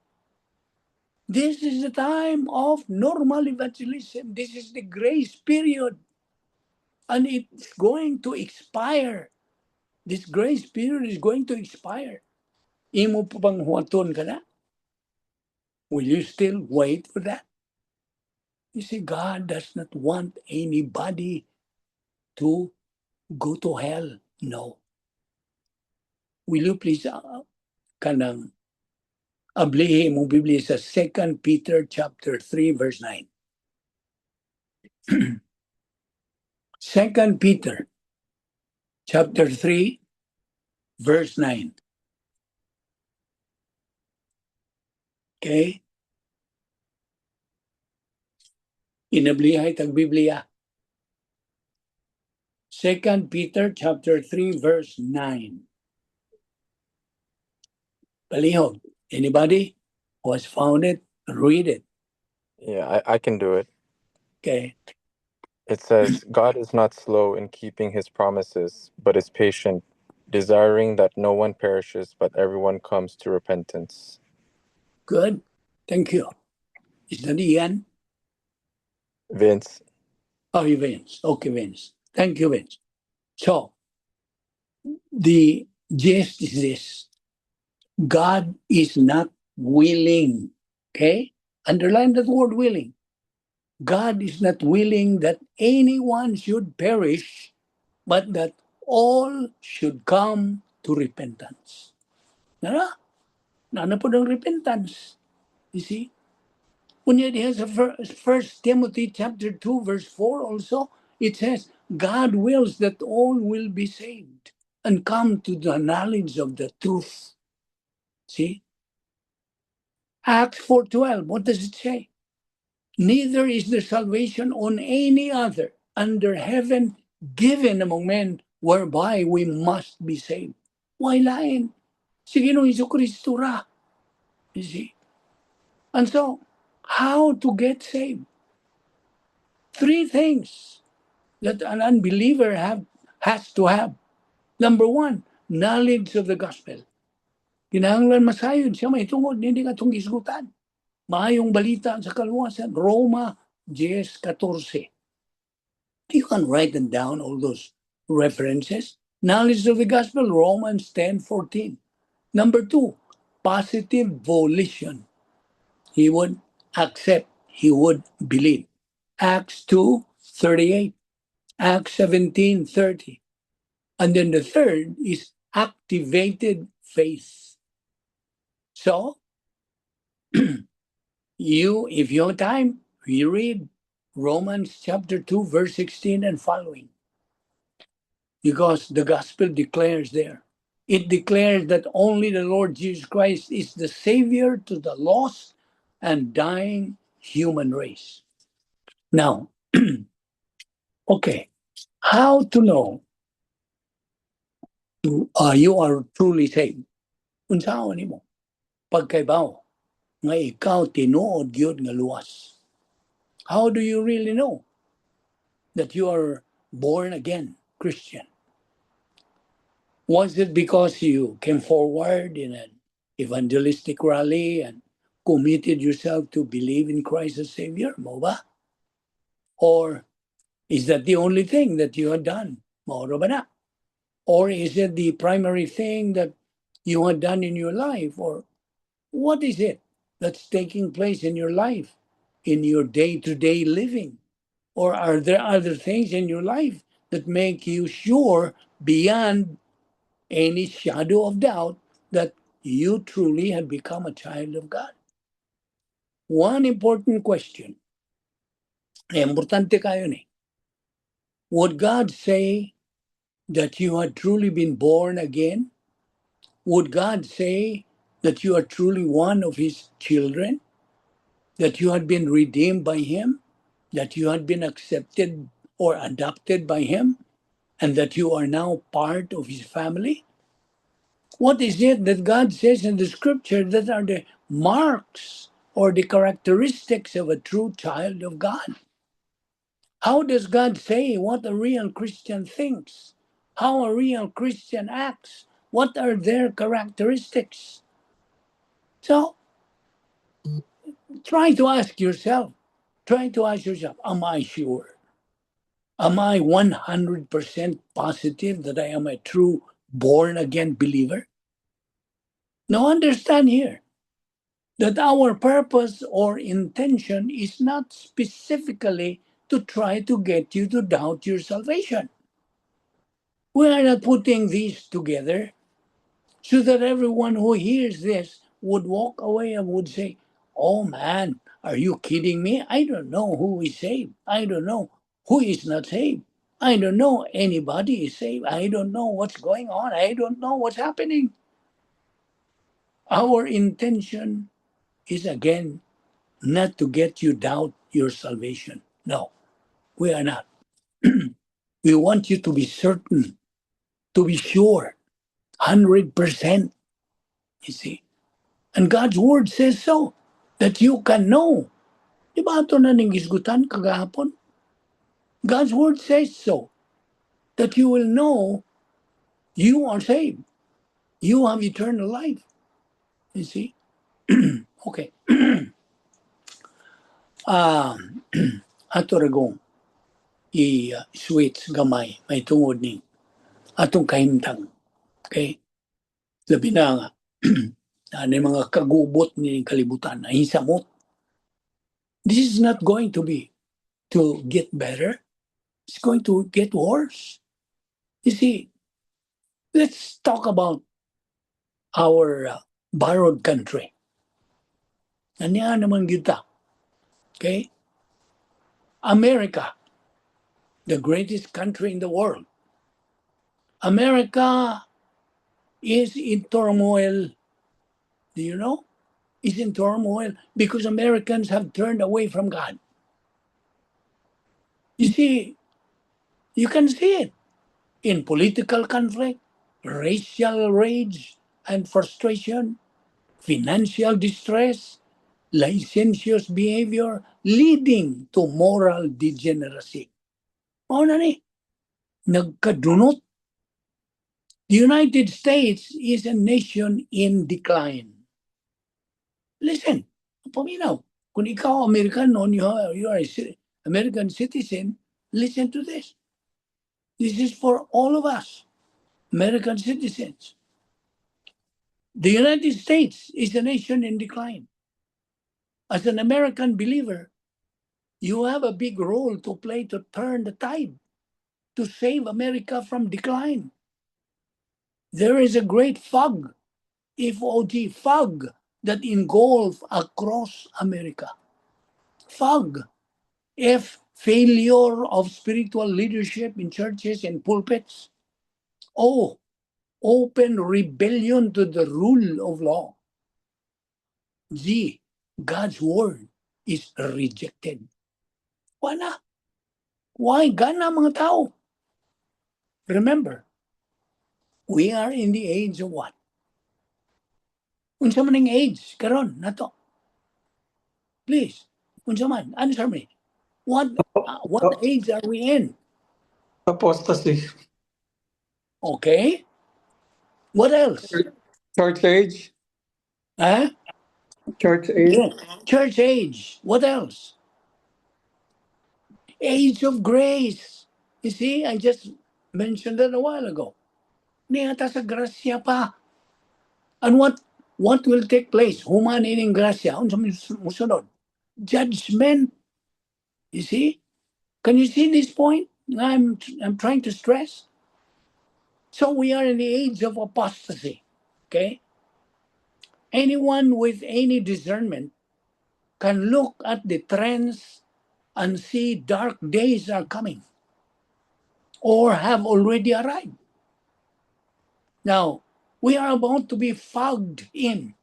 "This is the time of normal evangelism. This is the grace period. And it's going to expire. This grace period is going to expire." Imo pa bang huwaton kana? Will you still wait for that? You see, God does not want anybody to go to hell. No. Will you please kanang ablihi imong Biblia sa 2 Peter chapter 3 verse 9? 2 Peter chapter 3 verse 9. Okay? Inablihay tag Biblia. 2 Peter chapter 3 verse 9. Palihog. Anybody who has found it, read it. Yeah, I can do it. Okay. It says, "God is not slow in keeping his promises, but is patient, desiring that no one perishes, but everyone comes to repentance." Good. Thank you. Is that Ian? Vince. Oh, Vince. Okay, Vince. Thank you, Vince. So, the gist is this: God is not willing. Okay? Underline that word "willing." God is not willing that anyone should perish, but that all should come to repentance. Nara? Naa na pod ang repentance. You see? Unya diha sa First Timothy chapter 2 verse 4 also, it says, "God wills that all will be saved and come to the knowledge of the truth." See? Acts 4:12, what does it say? "Neither is there salvation on any other under heaven given among men whereby we must be saved." Way lain? Si Ginoong Kristo ra. You see? And so, how to get saved? Three things that an unbeliever has to have. Number one, knowledge of the gospel. Kinahanglan masayod siya mahitungod niining atong gisgutan. Maayong balita sa kaluwasan, Roma 10:14. You can write them down, all those references. Knowledge of the gospel, Romans 10:14. Number two, positive volition. He would accept, he would believe. Acts 2:38, Acts 17:30. And then the third is activated faith. So, if you have time, you read Romans chapter 2, verse 16 and following. Because the gospel declares there. It declares that only the Lord Jesus Christ is the Savior to the lost and dying human race. Now, okay, how to know you are truly saved? Unsaon nimo pagkaibaw nga ikaw tinuod gyud nga luwas? How do you really know that you are born again Christian? Was it because you came forward in an evangelistic rally and committed yourself to believe in Christ as Savior? Mao ba? Or is that the only thing that you had done? Mao ba na? Or is it the primary thing that you had done in your life? Or what is it that's taking place in your life, in your day-to-day living? Or are there other things in your life that make you sure beyond any shadow of doubt that you truly have become a child of God? One important question. Importante kaayo ni. Would God say that you had truly been born again? Would God say that you are truly one of his children? That you had been redeemed by him? That you had been accepted or adopted by him? And that you are now part of his family? What is it that God says in the scripture that are the marks or the characteristics of a true child of God? How does God say what a real Christian thinks? How a real Christian acts? What are their characteristics? So, try to ask yourself, try to ask yourself, am I sure? Am I 100% positive that I am a true born again believer? Now, understand here that our purpose or intention is not specifically to try to get you to doubt your salvation. We are not putting these together so that everyone who hears this would walk away and would say, "Oh man, are you kidding me? I don't know who is saved. I don't know who is not saved. I don't know anybody is saved. I don't know what's going on. I don't know what's happening." Our intention is, again, not to get you doubt your salvation. No, we are not. We want you to be certain, to be sure, 100%. You see? And God's word says so, that you can know. Di ba ato na ning hisgutan kagahapon? God's word says so, that you will know you are saved. You have eternal life. You see? Okay. Ato ra gong i-switch gamay may tungod ni atong kahimtang. Okay? Labi na nga ano yung mga kagubot ni kalibutan ay samot. This is not going to get better. It's going to get worse. You see, let's talk about our borrowed country. Ania naman kita. Okay? America, the greatest country in the world. America is in turmoil. Do you know? Is in turmoil because Americans have turned away from God. You see, you can see it in political conflict, racial rage and frustration, financial distress, licentious behavior, leading to moral degeneracy. Mao na ni, nagkadunot. The United States is a nation in decline. Listen, paminaw. Kung ikaw Amerikano, you are a American citizen, listen to this. This is for all of us, American citizens. The United States is a nation in decline. As an American believer, you have a big role to play to turn the tide, to save America from decline. There is a great fog, F-O-G, fog, that engulf across America. Fog. F, failure of spiritual leadership in churches and pulpits. O, open rebellion to the rule of law. G, God's word is rejected. Wala. Why gana mga tao? Remember, we are in the age of what? Unsa man ang age karon nato? Please, unsa man? Answer me. What age are we in? Apostasy. Okay. What else? Church age. Huh? Church age. Yeah. Church age. What else? Age of grace. You see, I just mentioned that a while ago. Naa ta sa grasya pa. And what will take place? Human ining grasya. Unsa may musunod? Judgment. You see? Can you see this point I'm trying to stress? So we are in the age of apostasy. Okay? Anyone with any discernment can look at the trends and see dark days are coming or have already arrived. Now, we are about to be fogged in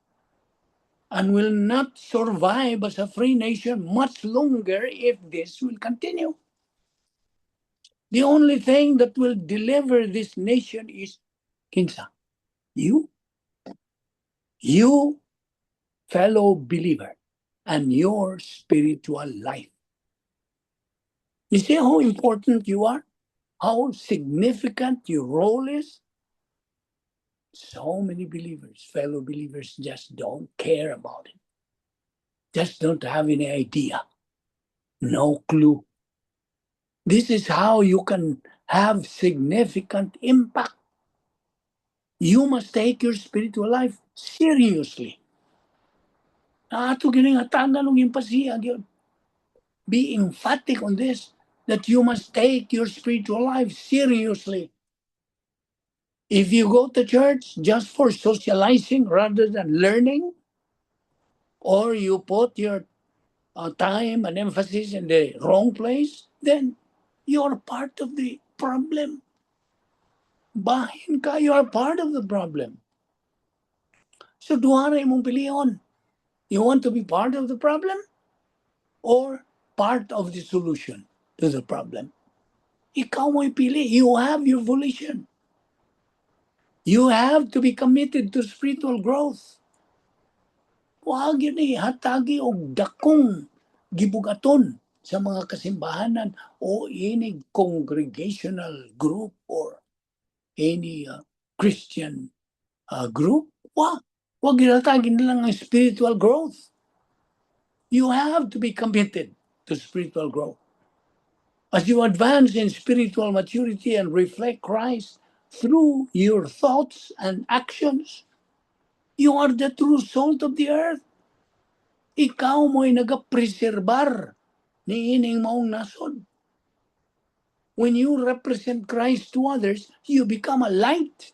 and will not survive as a free nation much longer if this will continue. The only thing that will deliver this nation is kinsa? You. You, fellow believer, and your spiritual life. You see how important you are? How significant your role is? So many believers, fellow believers, just don't care about it. Just don't have any idea. No clue. This is how you can have significant impact. You must take your spiritual life seriously. Ato gyud ning hatagan og empasiya gyud. Be emphatic on this, that you must take your spiritual life seriously. If you go to church just for socializing rather than learning, or you put your time and emphasis in the wrong place, then you're part of the problem. Bahin ka, you are part of the problem. So duha ra imong pilion. You want to be part of the problem or part of the solution to the problem? Ikaw mo'y pili. You have your volition. You have to be committed to spiritual growth. Wa gyud ni hatagi og dakong gibugaton sa mga kasimbahanan o any congregational group or any Christian group. Wa gihatagi nila ang spiritual growth. You have to be committed to spiritual growth. As you advance in spiritual maturity and reflect Christ through your thoughts and actions, you are the true salt of the earth. Ikaw mo'y nagapreserbar ni ining maong nasod. When you represent Christ to others, you become a light.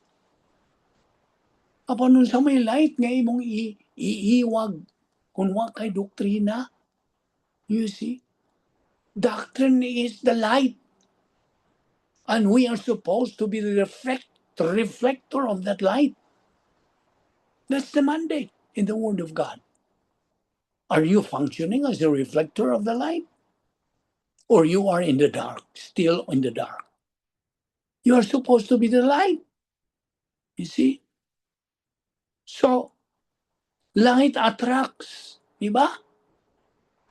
Apan unsa may light nga imong iiwag kung wa kay doktrina? You see? Doctrine is the light. And we are supposed to be the reflector of that light. That's the mandate in the Word of God. Are you functioning as a reflector of the light? Or you are in the dark, still in the dark? You are supposed to be the light. You see? So, light attracts, di ba?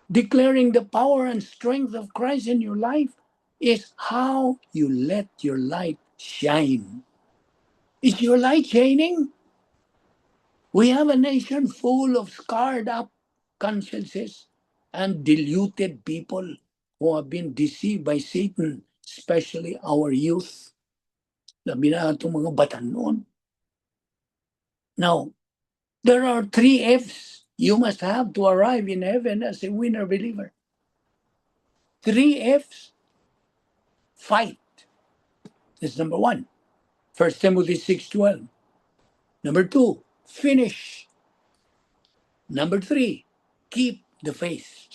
Declaring the power and strength of Christ in your life is how you let your light shine. Is your light shining? We have a nation full of scarred up consciences and deluded people who have been deceived by Satan, especially our youth. Labi na itong mga batanon. Now, there are three F's you must have to arrive in heaven as a winner believer. Three F's. Fight. That's number one. 1 Timothy 6:12. Number two, finish. Number three, keep the faith.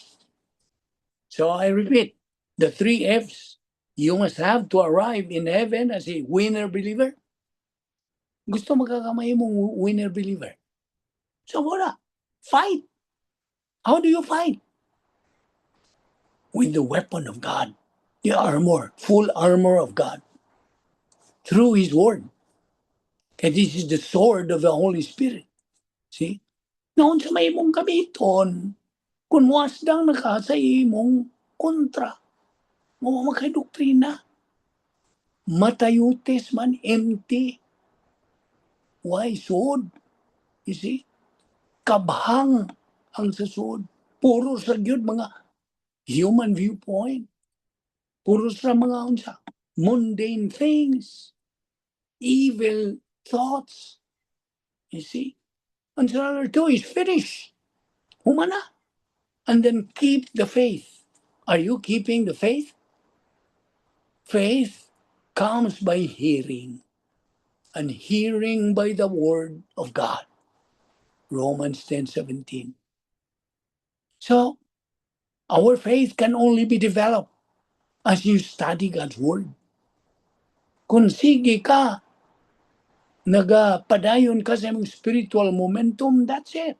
So I repeat, the three F's you must have to arrive in heaven as a winner believer. Gusto mo ka mahimong winner believer? So wala. Fight. How do you fight? With the weapon of God, the armor, full armor of God, through His Word. And this is the sword of the Holy Spirit. See? Now, unsa may imong gamiton, kung wasdang na ka sa imong kontra, mo makay doktrina. Matayutes man, empty. Why sword? You see? Kabhang ang sa sword. Puro sa gyud mga human viewpoint. Puro sa mga unsa, mundane things, evil thoughts. You see? And so number two is finish. Humana. And then keep the faith. Are you keeping the faith? Faith comes by hearing, and hearing by the word of God. Romans 10:17. So our faith can only be developed as you study God's word. Kung sige ka, nagapadayon ka sa imong spiritual momentum, that's it.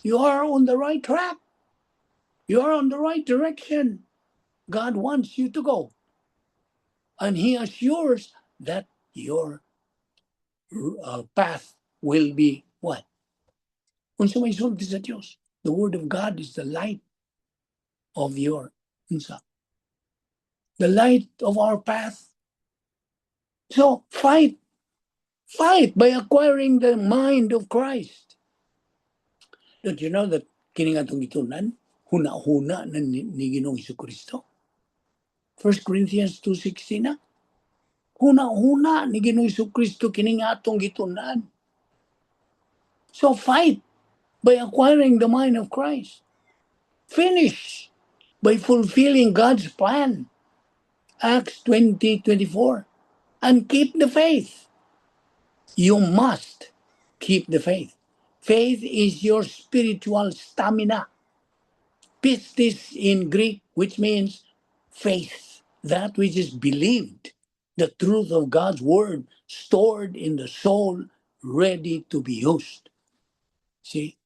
You are on the right track. You are on the right direction. God wants you to go. And He assures that your path will be what? Unsa may sulti sa Dios? The word of God is the light of your unsa? The light of our path. So fight. Fight by acquiring the mind of Christ. Don't you know that kini nga atong gitun-an, huna-huna na ni Ginoong Kristo? 1 Corinthians 2:16 na. Huna-huna ni Ginoong Kristo kini nga atong gitun-an. So fight by acquiring the mind of Christ. Finish by fulfilling God's plan. Acts 20:24. And keep the faith. You must keep the faith. Faith is your spiritual stamina. Pistis in Greek, which means faith, that which is believed, the truth of God's word stored in the soul, ready to be used. See?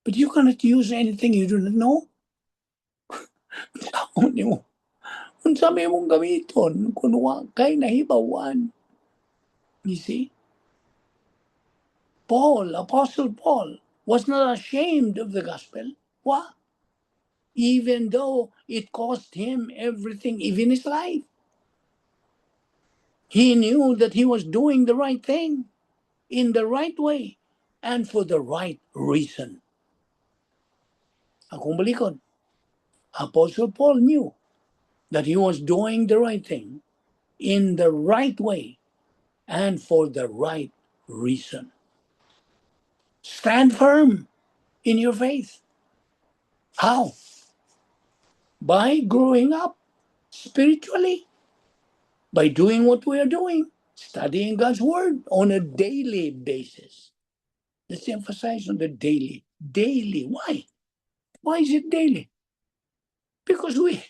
But you cannot use anything you do not know. Unsaon nimo? Unsa may imong gamiton kung wa kay nahibaw-an? You see? Paul, Apostle Paul, was not ashamed of the gospel. Why? Even though it cost him everything, even his life. He knew that he was doing the right thing in the right way and for the right reason. Akong balikon, Apostle Paul knew that he was doing the right thing in the right way and for the right reason. Stand firm in your faith. How? By growing up spiritually, by doing what we are doing, studying God's word on a daily basis. Let's emphasize on the daily. Daily. Why? Why is it daily? Because we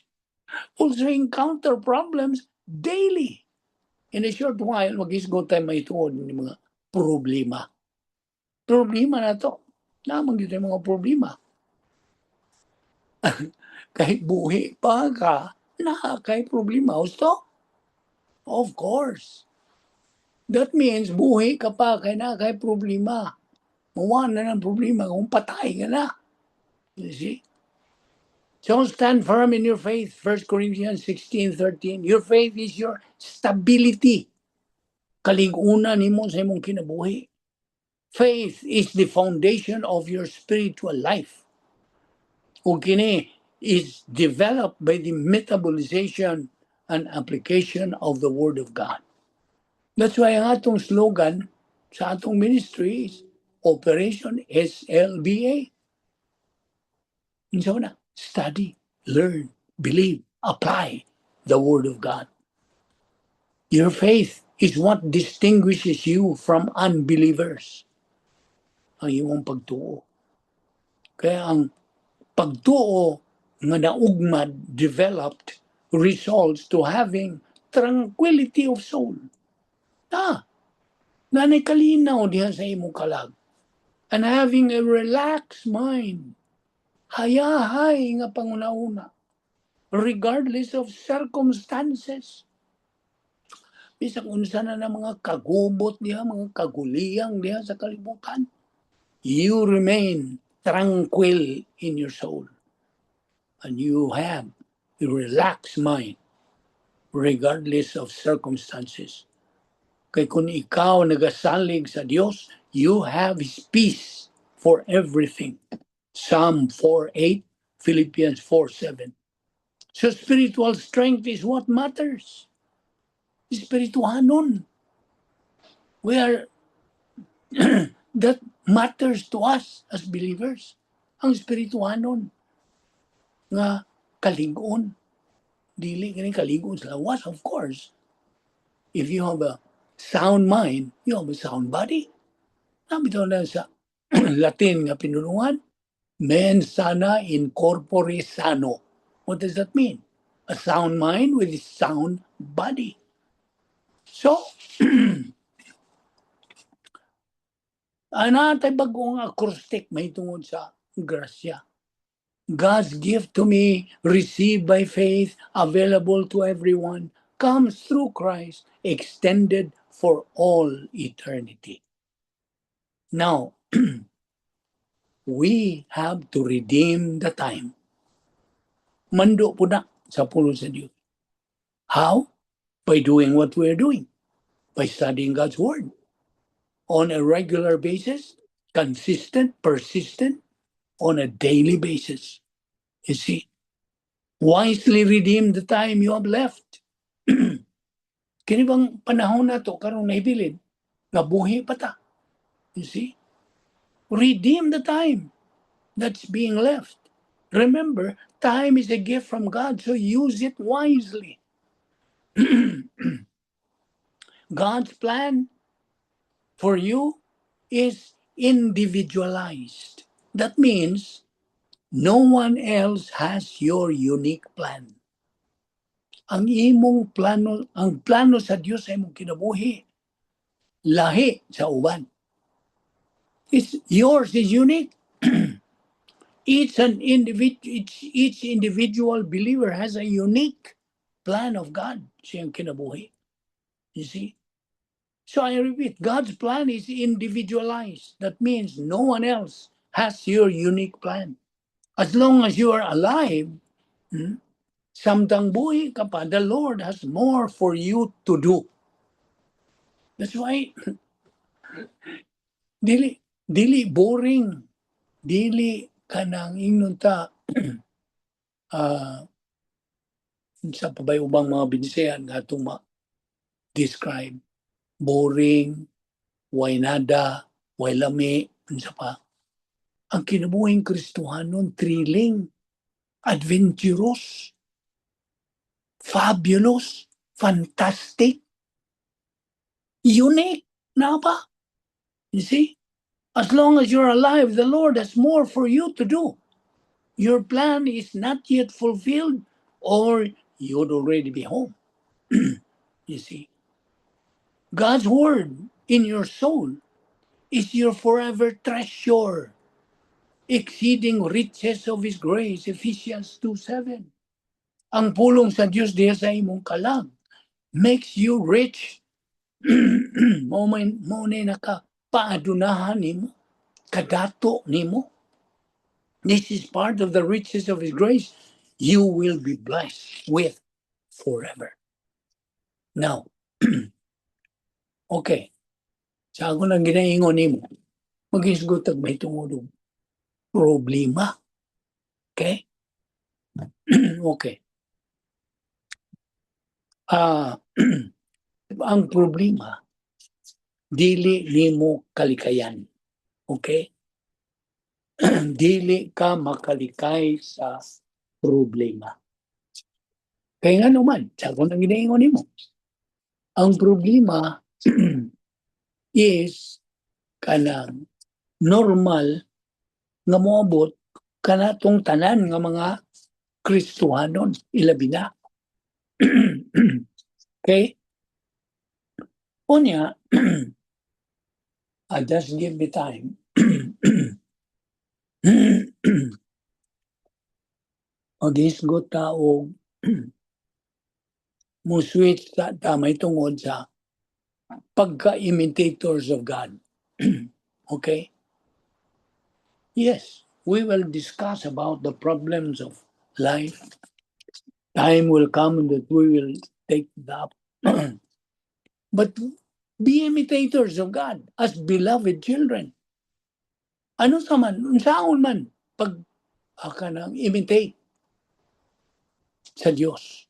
also encounter problems daily. In a short while, mag-isgot tayo mahitungod ng mga problema. Problema na to. Naa man gyud mga problema. Kahit buhi pa ka, naa kay problema. Husto? Of course. That means buhi ka pa kay naa kay problema. Mawa na ng problema kung patay ka na. You see? So stand firm in your faith. 1 Corinthians 16:13. Your faith is your stability. Kalig-una nimo sa imong kinabuhi. Faith is the foundation of your spiritual life. Ug kini is developed by the metabolization and application of the Word of God. That's why ang atong slogan sa atong ministry is Operation SLBA. Unsa na? Study, learn, believe, apply the Word of God. Your faith is what distinguishes you from unbelievers. Ang imong pagtuo. Kaya ang pagtuo nga naugmad, developed, results to having tranquility of soul. Ah, naa nay kalinaw diha sa imong kalag. And having a relaxed mind. Hayahay nga panghuna-huna. Regardless of circumstances. Bisag unsa na ng mga kagubot diha, mga kaguliyang diha sa kalibutan, you remain tranquil in your soul. And you have a relaxed mind regardless of circumstances. Kay kung ikaw nagasalig sa Dios, you have His peace for everything. Psalm 4:8, Philippians 4:7. So spiritual strength is what matters. Espirituhanon. We are that matters to us as believers. Ang espirituhanon nga kalig-on. Dili kini kalig-on sa lawas, of course. If you have a sound mind, you have a sound body. Naa bitaw na sa Latin nga pinulungan, mens sana in corpore sano. What does that mean? A sound mind with a sound body. So, ana tay bagong acrostic mahitungod sa grasya. God's gift to me, received by faith, available to everyone, comes through Christ, extended for all eternity. Now, we have to redeem the time. Mando pud na sa pulong sa Dios. How? By doing what we are doing. By studying God's Word on a regular basis, consistent, persistent, on a daily basis. You see, wisely redeem the time you have left. Kini bang panahon nato karon nahibilin, nga buhi pa ta. You see? Redeem the time that's being left. Remember, time is a gift from God, so use it wisely. God's plan for you is individualized. That means no one else has your unique plan. Ang imong plano, ang plano sa Dios sa imong kinabuhi, lahi sa uban. Yours is unique. Each individual believer has a unique plan of God sa iyang kinabuhi. You see? So I repeat, God's plan is individualized. That means no one else has your unique plan. As long as you are alive, samtang buhi ka pa, the Lord has more for you to do. That's why dili boring, dili kanang ingnon ta sa pabay ubang mga Binisayan nga atong ma-describe boring, way nada, way lami, unsa pa. Ang kinabuhing Kristohanon, thrilling, adventurous, fabulous, fantastic, unique, na ba? You see? As long as you're alive, the Lord has more for you to do. Your plan is not yet fulfilled, or you'd already be home. You see? God's word in your soul is your forever treasure, exceeding riches of His grace, Ephesians 2:7. Ang pulong sa Dios diha sa imong kalag makes you rich. Mao man naka paadunahan nimo, kadato nimo. This is part of the riches of His grace you will be blessed with forever. Now, okay. Sa ako nang ginaingon nimo, maghisgot tag mahitungod og problema. Okay? Okay. Ang problema, dili nimo kalikayan. Okay? Dili ka makalikay sa problema. Kaya nga naman, sa ako nang ginaingon nimo, ang problema is kanang normal nga moabot kanatong tanan nga mga Kristohanon, ilabi na. Okay? Unya, just give me time. Maghisgot ta og mo switch ta mahitungod sa pagka-imitators of God. Okay? Yes, we will discuss about the problems of life. Time will come that we will take it up. But be imitators of God as beloved children. Ano sa man, unsaon man pag kanang imitate sa Dios?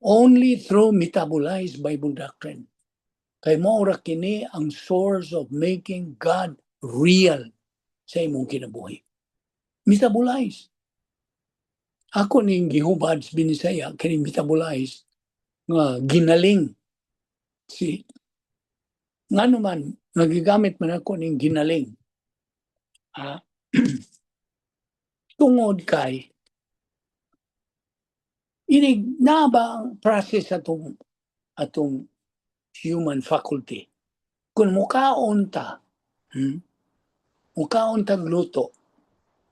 Only through metabolized Bible doctrine. Kay mao ra kini ang source of making God real sa imong kinabuhi. Metabolize. Ako ning gihubad sa Binisaya kini metabolize nga ginaling. Si ngano man nagigamit man ako ning ginaling. Tungod kay inig na ba ang process atong human faculty kung mukaon ta, mukaon tag luto,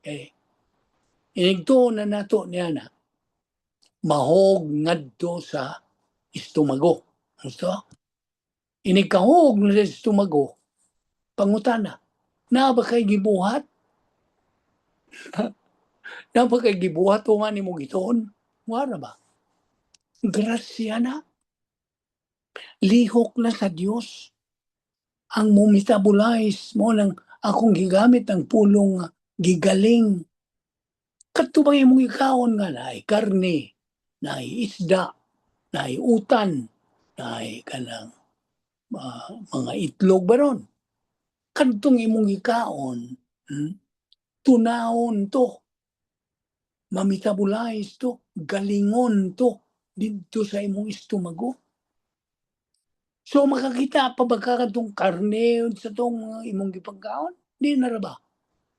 eh inig tuon na nato niya na mahog ngadto sa estomago. Gusto inig kahog na sa estomago, pangutana, naa ba kay gibuhat? Naa ba kay gibuhat o nga nimo gituon? Wara ba? Grasya na. Lihok na sa Dios ang mo metabolize mo nang akong gigamit ang pulong nga gigaling. Kadto bang imong ikaon nga naay karne, naay isda, naay utan, naay kanang mga itlog ba ron? Kadtong imong ikaon, tunawon to, ma-metabolize to, galingon to didto sa imong estomago. So makakita pa ba ka kadtong karne sa tong imong gipagkaon? Di na ra ba?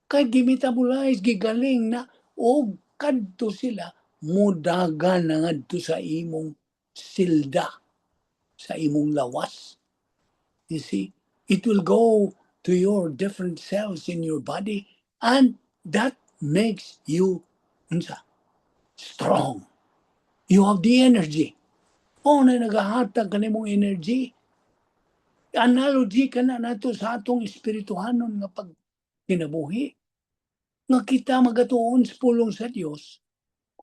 Kay gi-metabolize, gigaling na og kadto sila mudagan na ngadto sa imong silda, sa imong lawas. You see, it will go to your different cells in your body and that makes you, unsa, strong. You have the energy. O na nagahatag kanimong energy. Analogy kana nato sa atong espirituhanon nga pag kinabuhi. Nga kita magatuon sa pulong sa Dios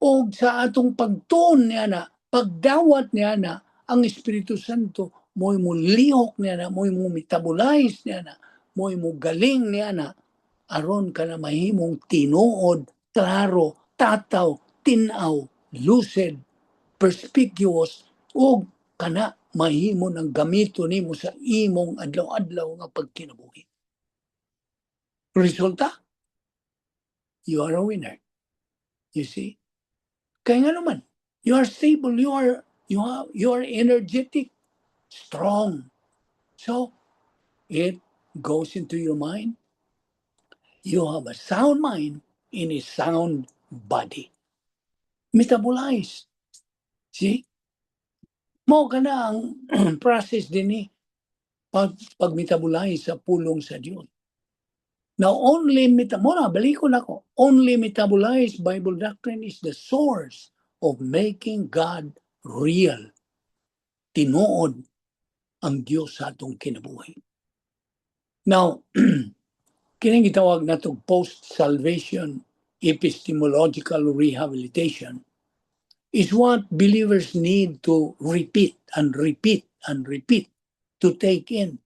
o sa atong pagtuon niya na, pagdawat niya na, ang Espiritu Santo mo'y mo lihok niya na, mo'y mo metabolize niya na, mo'y mo galing niya na, aron ka na mahimong tinuod, klaro, tataw, tinaw, lucid, perspicuous, ug kana mahimo ng gamito nimo sa imong adlaw-adlaw nga pagkinabuhi. Resulta, you are a winner. You see? Kaya nga naman, you are stable, you are energetic, strong. So, it goes into your mind. You have a sound mind in a sound body. Metabolize. See? Mao kana ang process din ni pag metabolize sa pulong sa Dios. Now only meta mo na balikon ako. Only metabolized Bible doctrine is the source of making God real. Tinuod ang Dios sa atong kinabuhi. Now, kining gitawag nato post-salvation epistemological rehabilitation is what believers need to repeat and repeat and repeat to take in.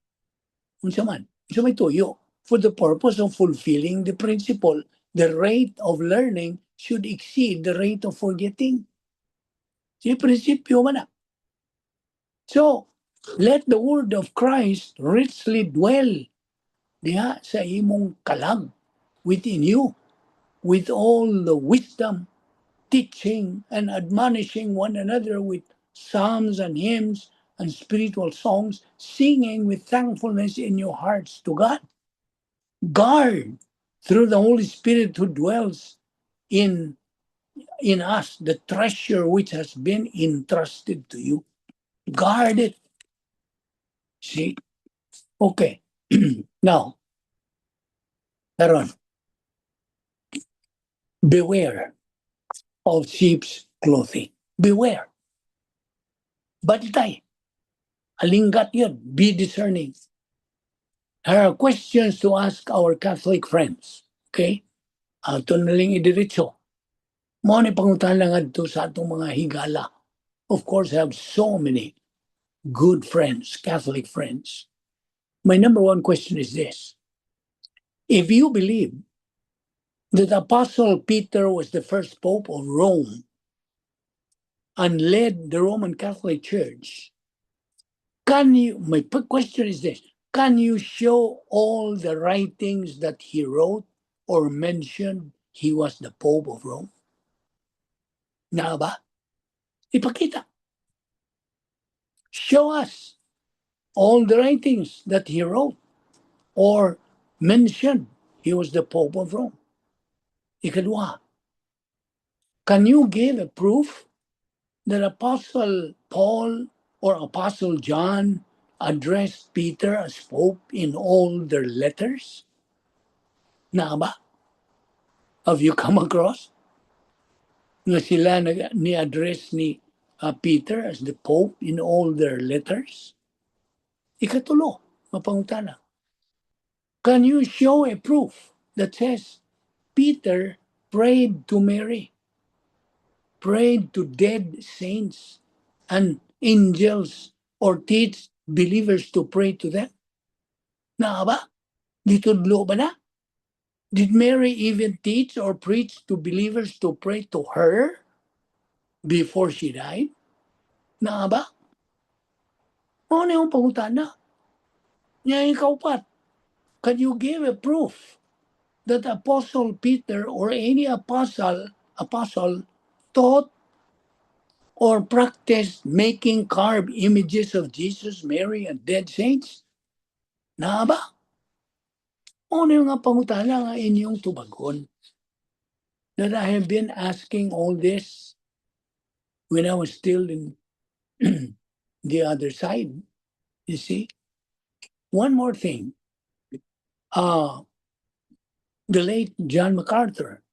Unsa man? Unsa may tuyo? For the purpose of fulfilling the principle, the rate of learning should exceed the rate of forgetting. Si prinsipyo man na. So, let the word of Christ richly dwell diha sa imong kalag, within you, with all the wisdom, teaching and admonishing one another with psalms and hymns and spiritual songs, singing with thankfulness in your hearts to God. Guard through the Holy Spirit who dwells in us the treasure which has been entrusted to you. Guard it. See? Okay. Now, karon, beware of sheep's clothing. Beware. Bantay. Alinggat yun. Be discerning. There are questions to ask our Catholic friends. Okay? Ato na lang idiretso. Mao ni pangutana ngadto sa atong mga higala. Of course, I have so many good friends, Catholic friends. My number one question is this. If you believe that Apostle Peter was the first Pope of Rome and led the Roman Catholic Church, my question is this, can you show all the writings that he wrote or mentioned he was the Pope of Rome? Na ba? Ipakita. Show us all the writings that he wrote or mentioned he was the Pope of Rome. Ikaduha, can you give a proof that Apostle Paul or Apostle John addressed Peter as Pope in all their letters? Na ba? Have you come across nga sila ni-address ni Peter as the Pope in all their letters? Ikatulo, mapangutana. Can you show a proof that says Peter prayed to Mary, prayed to dead saints and angels? Or teach believers to pray to them? Naa ba? Gitudlo ba na? Did Mary even teach or preach to believers to pray to her before she died? Naa ba? Mao na yung pangutana. Nya ikaupat, can you give a proof that Apostle Peter or any apostle taught or practiced making carved images of Jesus, Mary, and dead saints? Naa ba? Ano yung nga pangutana nga inyong tubagon? That I have been asking all this when I was still in the other side. You see? One more thing. The late John MacArthur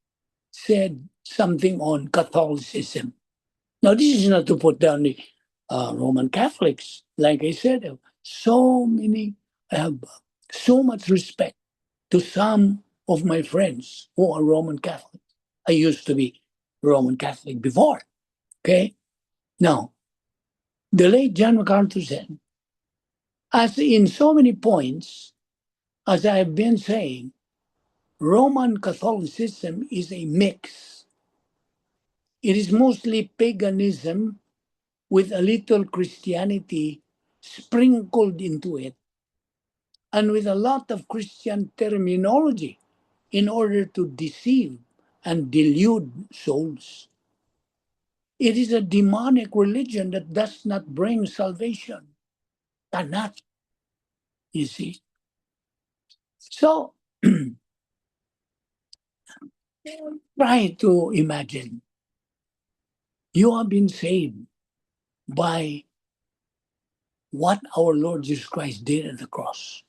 said something on Catholicism. Now, this is not to put down the Roman Catholics. Like I said, so many, I have so much respect to some of my friends who are Roman Catholic. I used to be Roman Catholic before. Okay? Now, the late John MacArthur said, "As in so many points, as I have been saying, Roman Catholicism is a mix. It is mostly paganism with a little Christianity sprinkled into it and with a lot of Christian terminology in order to deceive and delude souls. It is a demonic religion that does not bring salvation." Cannot, you see. So, try to imagine you have been saved by what our Lord Jesus Christ did at the cross.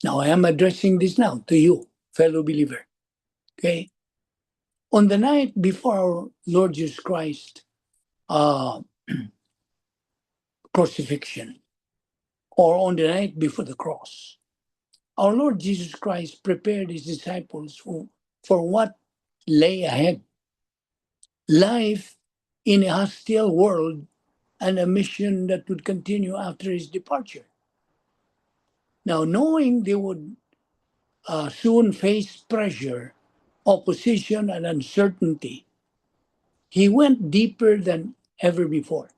Now, I am addressing this now to you, fellow believer. Okay? On the night before our Lord Jesus Christ crucifixion, or on the night before the cross, our Lord Jesus Christ prepared his disciples for what lay ahead. Life in a hostile world and a mission that would continue after his departure. Now, knowing they would soon face pressure, opposition, and uncertainty, he went deeper than ever before.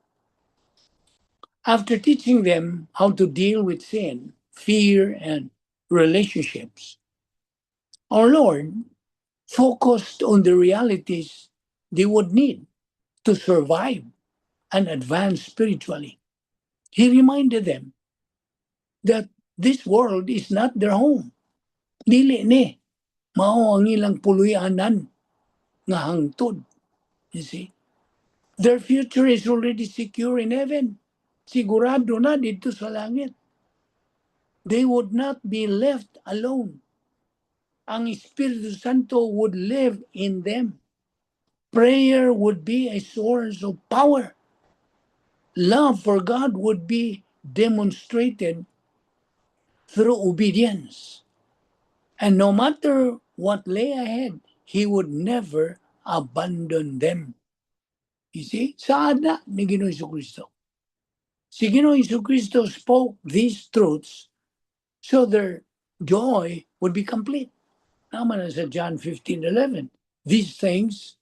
After teaching them how to deal with sin, fear, and relationships, our Lord focused on the realities they would need to survive and advance spiritually. He reminded them that this world is not their home. Dili ni mao ang ilang puluy-anan nga hangtod. You see? Their future is already secure in heaven. Sigurado na didto sa langit. They would not be left alone. Ang Espiritu Santo would live in them. Prayer would be a source of power. Love for God would be demonstrated through obedience. And no matter what lay ahead, He would never abandon them. You see? Saad na ni Ginoong Kristo. Si Ginoong Kristo spoke these truths so their joy would be complete. Naa man na sa John 15:11. "These things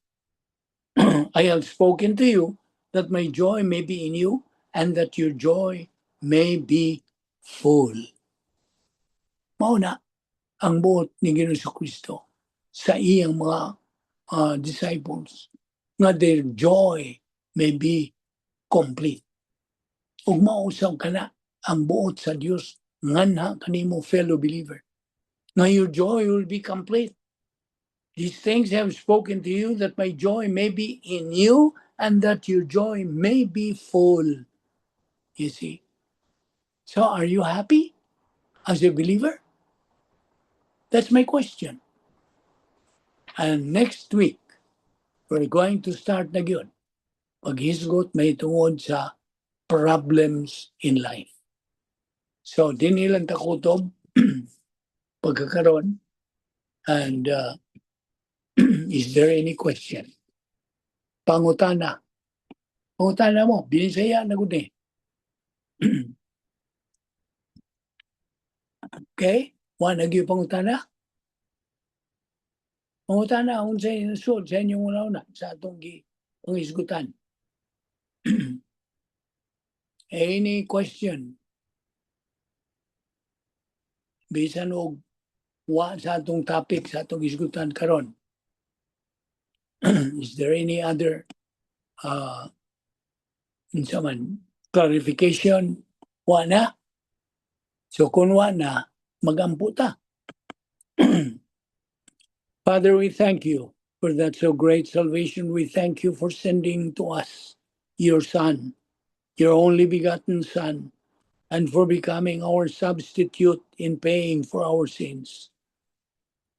I have spoken to you, that my joy may be in you and that your joy may be full." Mao na ang buot ni Ginoong Kristo sa iyang mga disciples nga their joy may be complete. Ug mao usab kana ang buot sa Dios nganha kanimo, fellow believer, nga your joy will be complete. "These things I have spoken to you, that my joy may be in you and that your joy may be full. You see? So are you happy as a believer? That's my question. And next week, we're going to start na gyud paghisgot mahitungod sa problems in life. So, dinhi lang ta kutob pagkakaron. And is there any question? Pangutana. Pangutana mo, binisaya na gud eh. Okay? Wa na gyud pangutana? Pangutana unsay nasud sa inyong una-una sa atong gi pangisgutan. Any question? Bisan og wa sa atong topic sa atong hisgutan karon. Is there any other unsa man clarification? Wa na? So kung wa na, magampo ta. Father, we thank you for that so great salvation. We thank you for sending to us your Son, your only begotten Son, and for becoming our substitute in paying for our sins.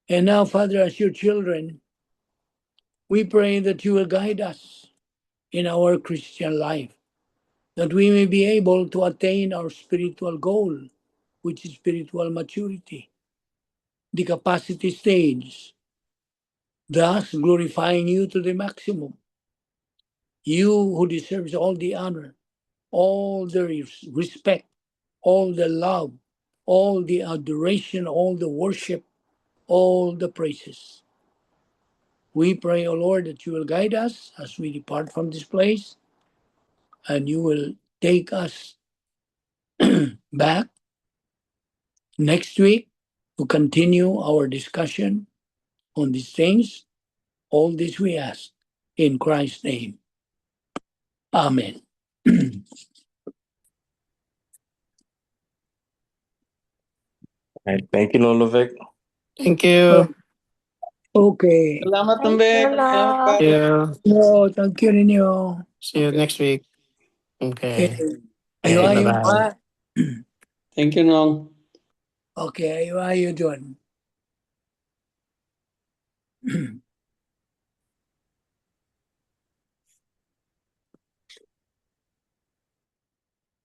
And now, Father, as your children, we pray that you will guide us in our Christian life, that we may be able to attain our spiritual goal, which is spiritual maturity, the capacity stage, thus glorifying you to the maximum. You who deserves all the honor, all the respect, all the love, all the adoration, all the worship, all the praises. We pray, O Lord, that you will guide us as we depart from this place and you will take us back next week to continue our discussion on these things. All this we ask in Christ's name. Amen. All right. Thank you, Lolo Vic. Thank you. Okay. Salamat, Thank you, Vic. Lola. Salamat, Father. Yeah. No, thank you ninyo. See you next week. Okay. Okay. Ayo, ayo Bye-bye. Pa. Thank you, Nong. Okay, ayo, ayo doon.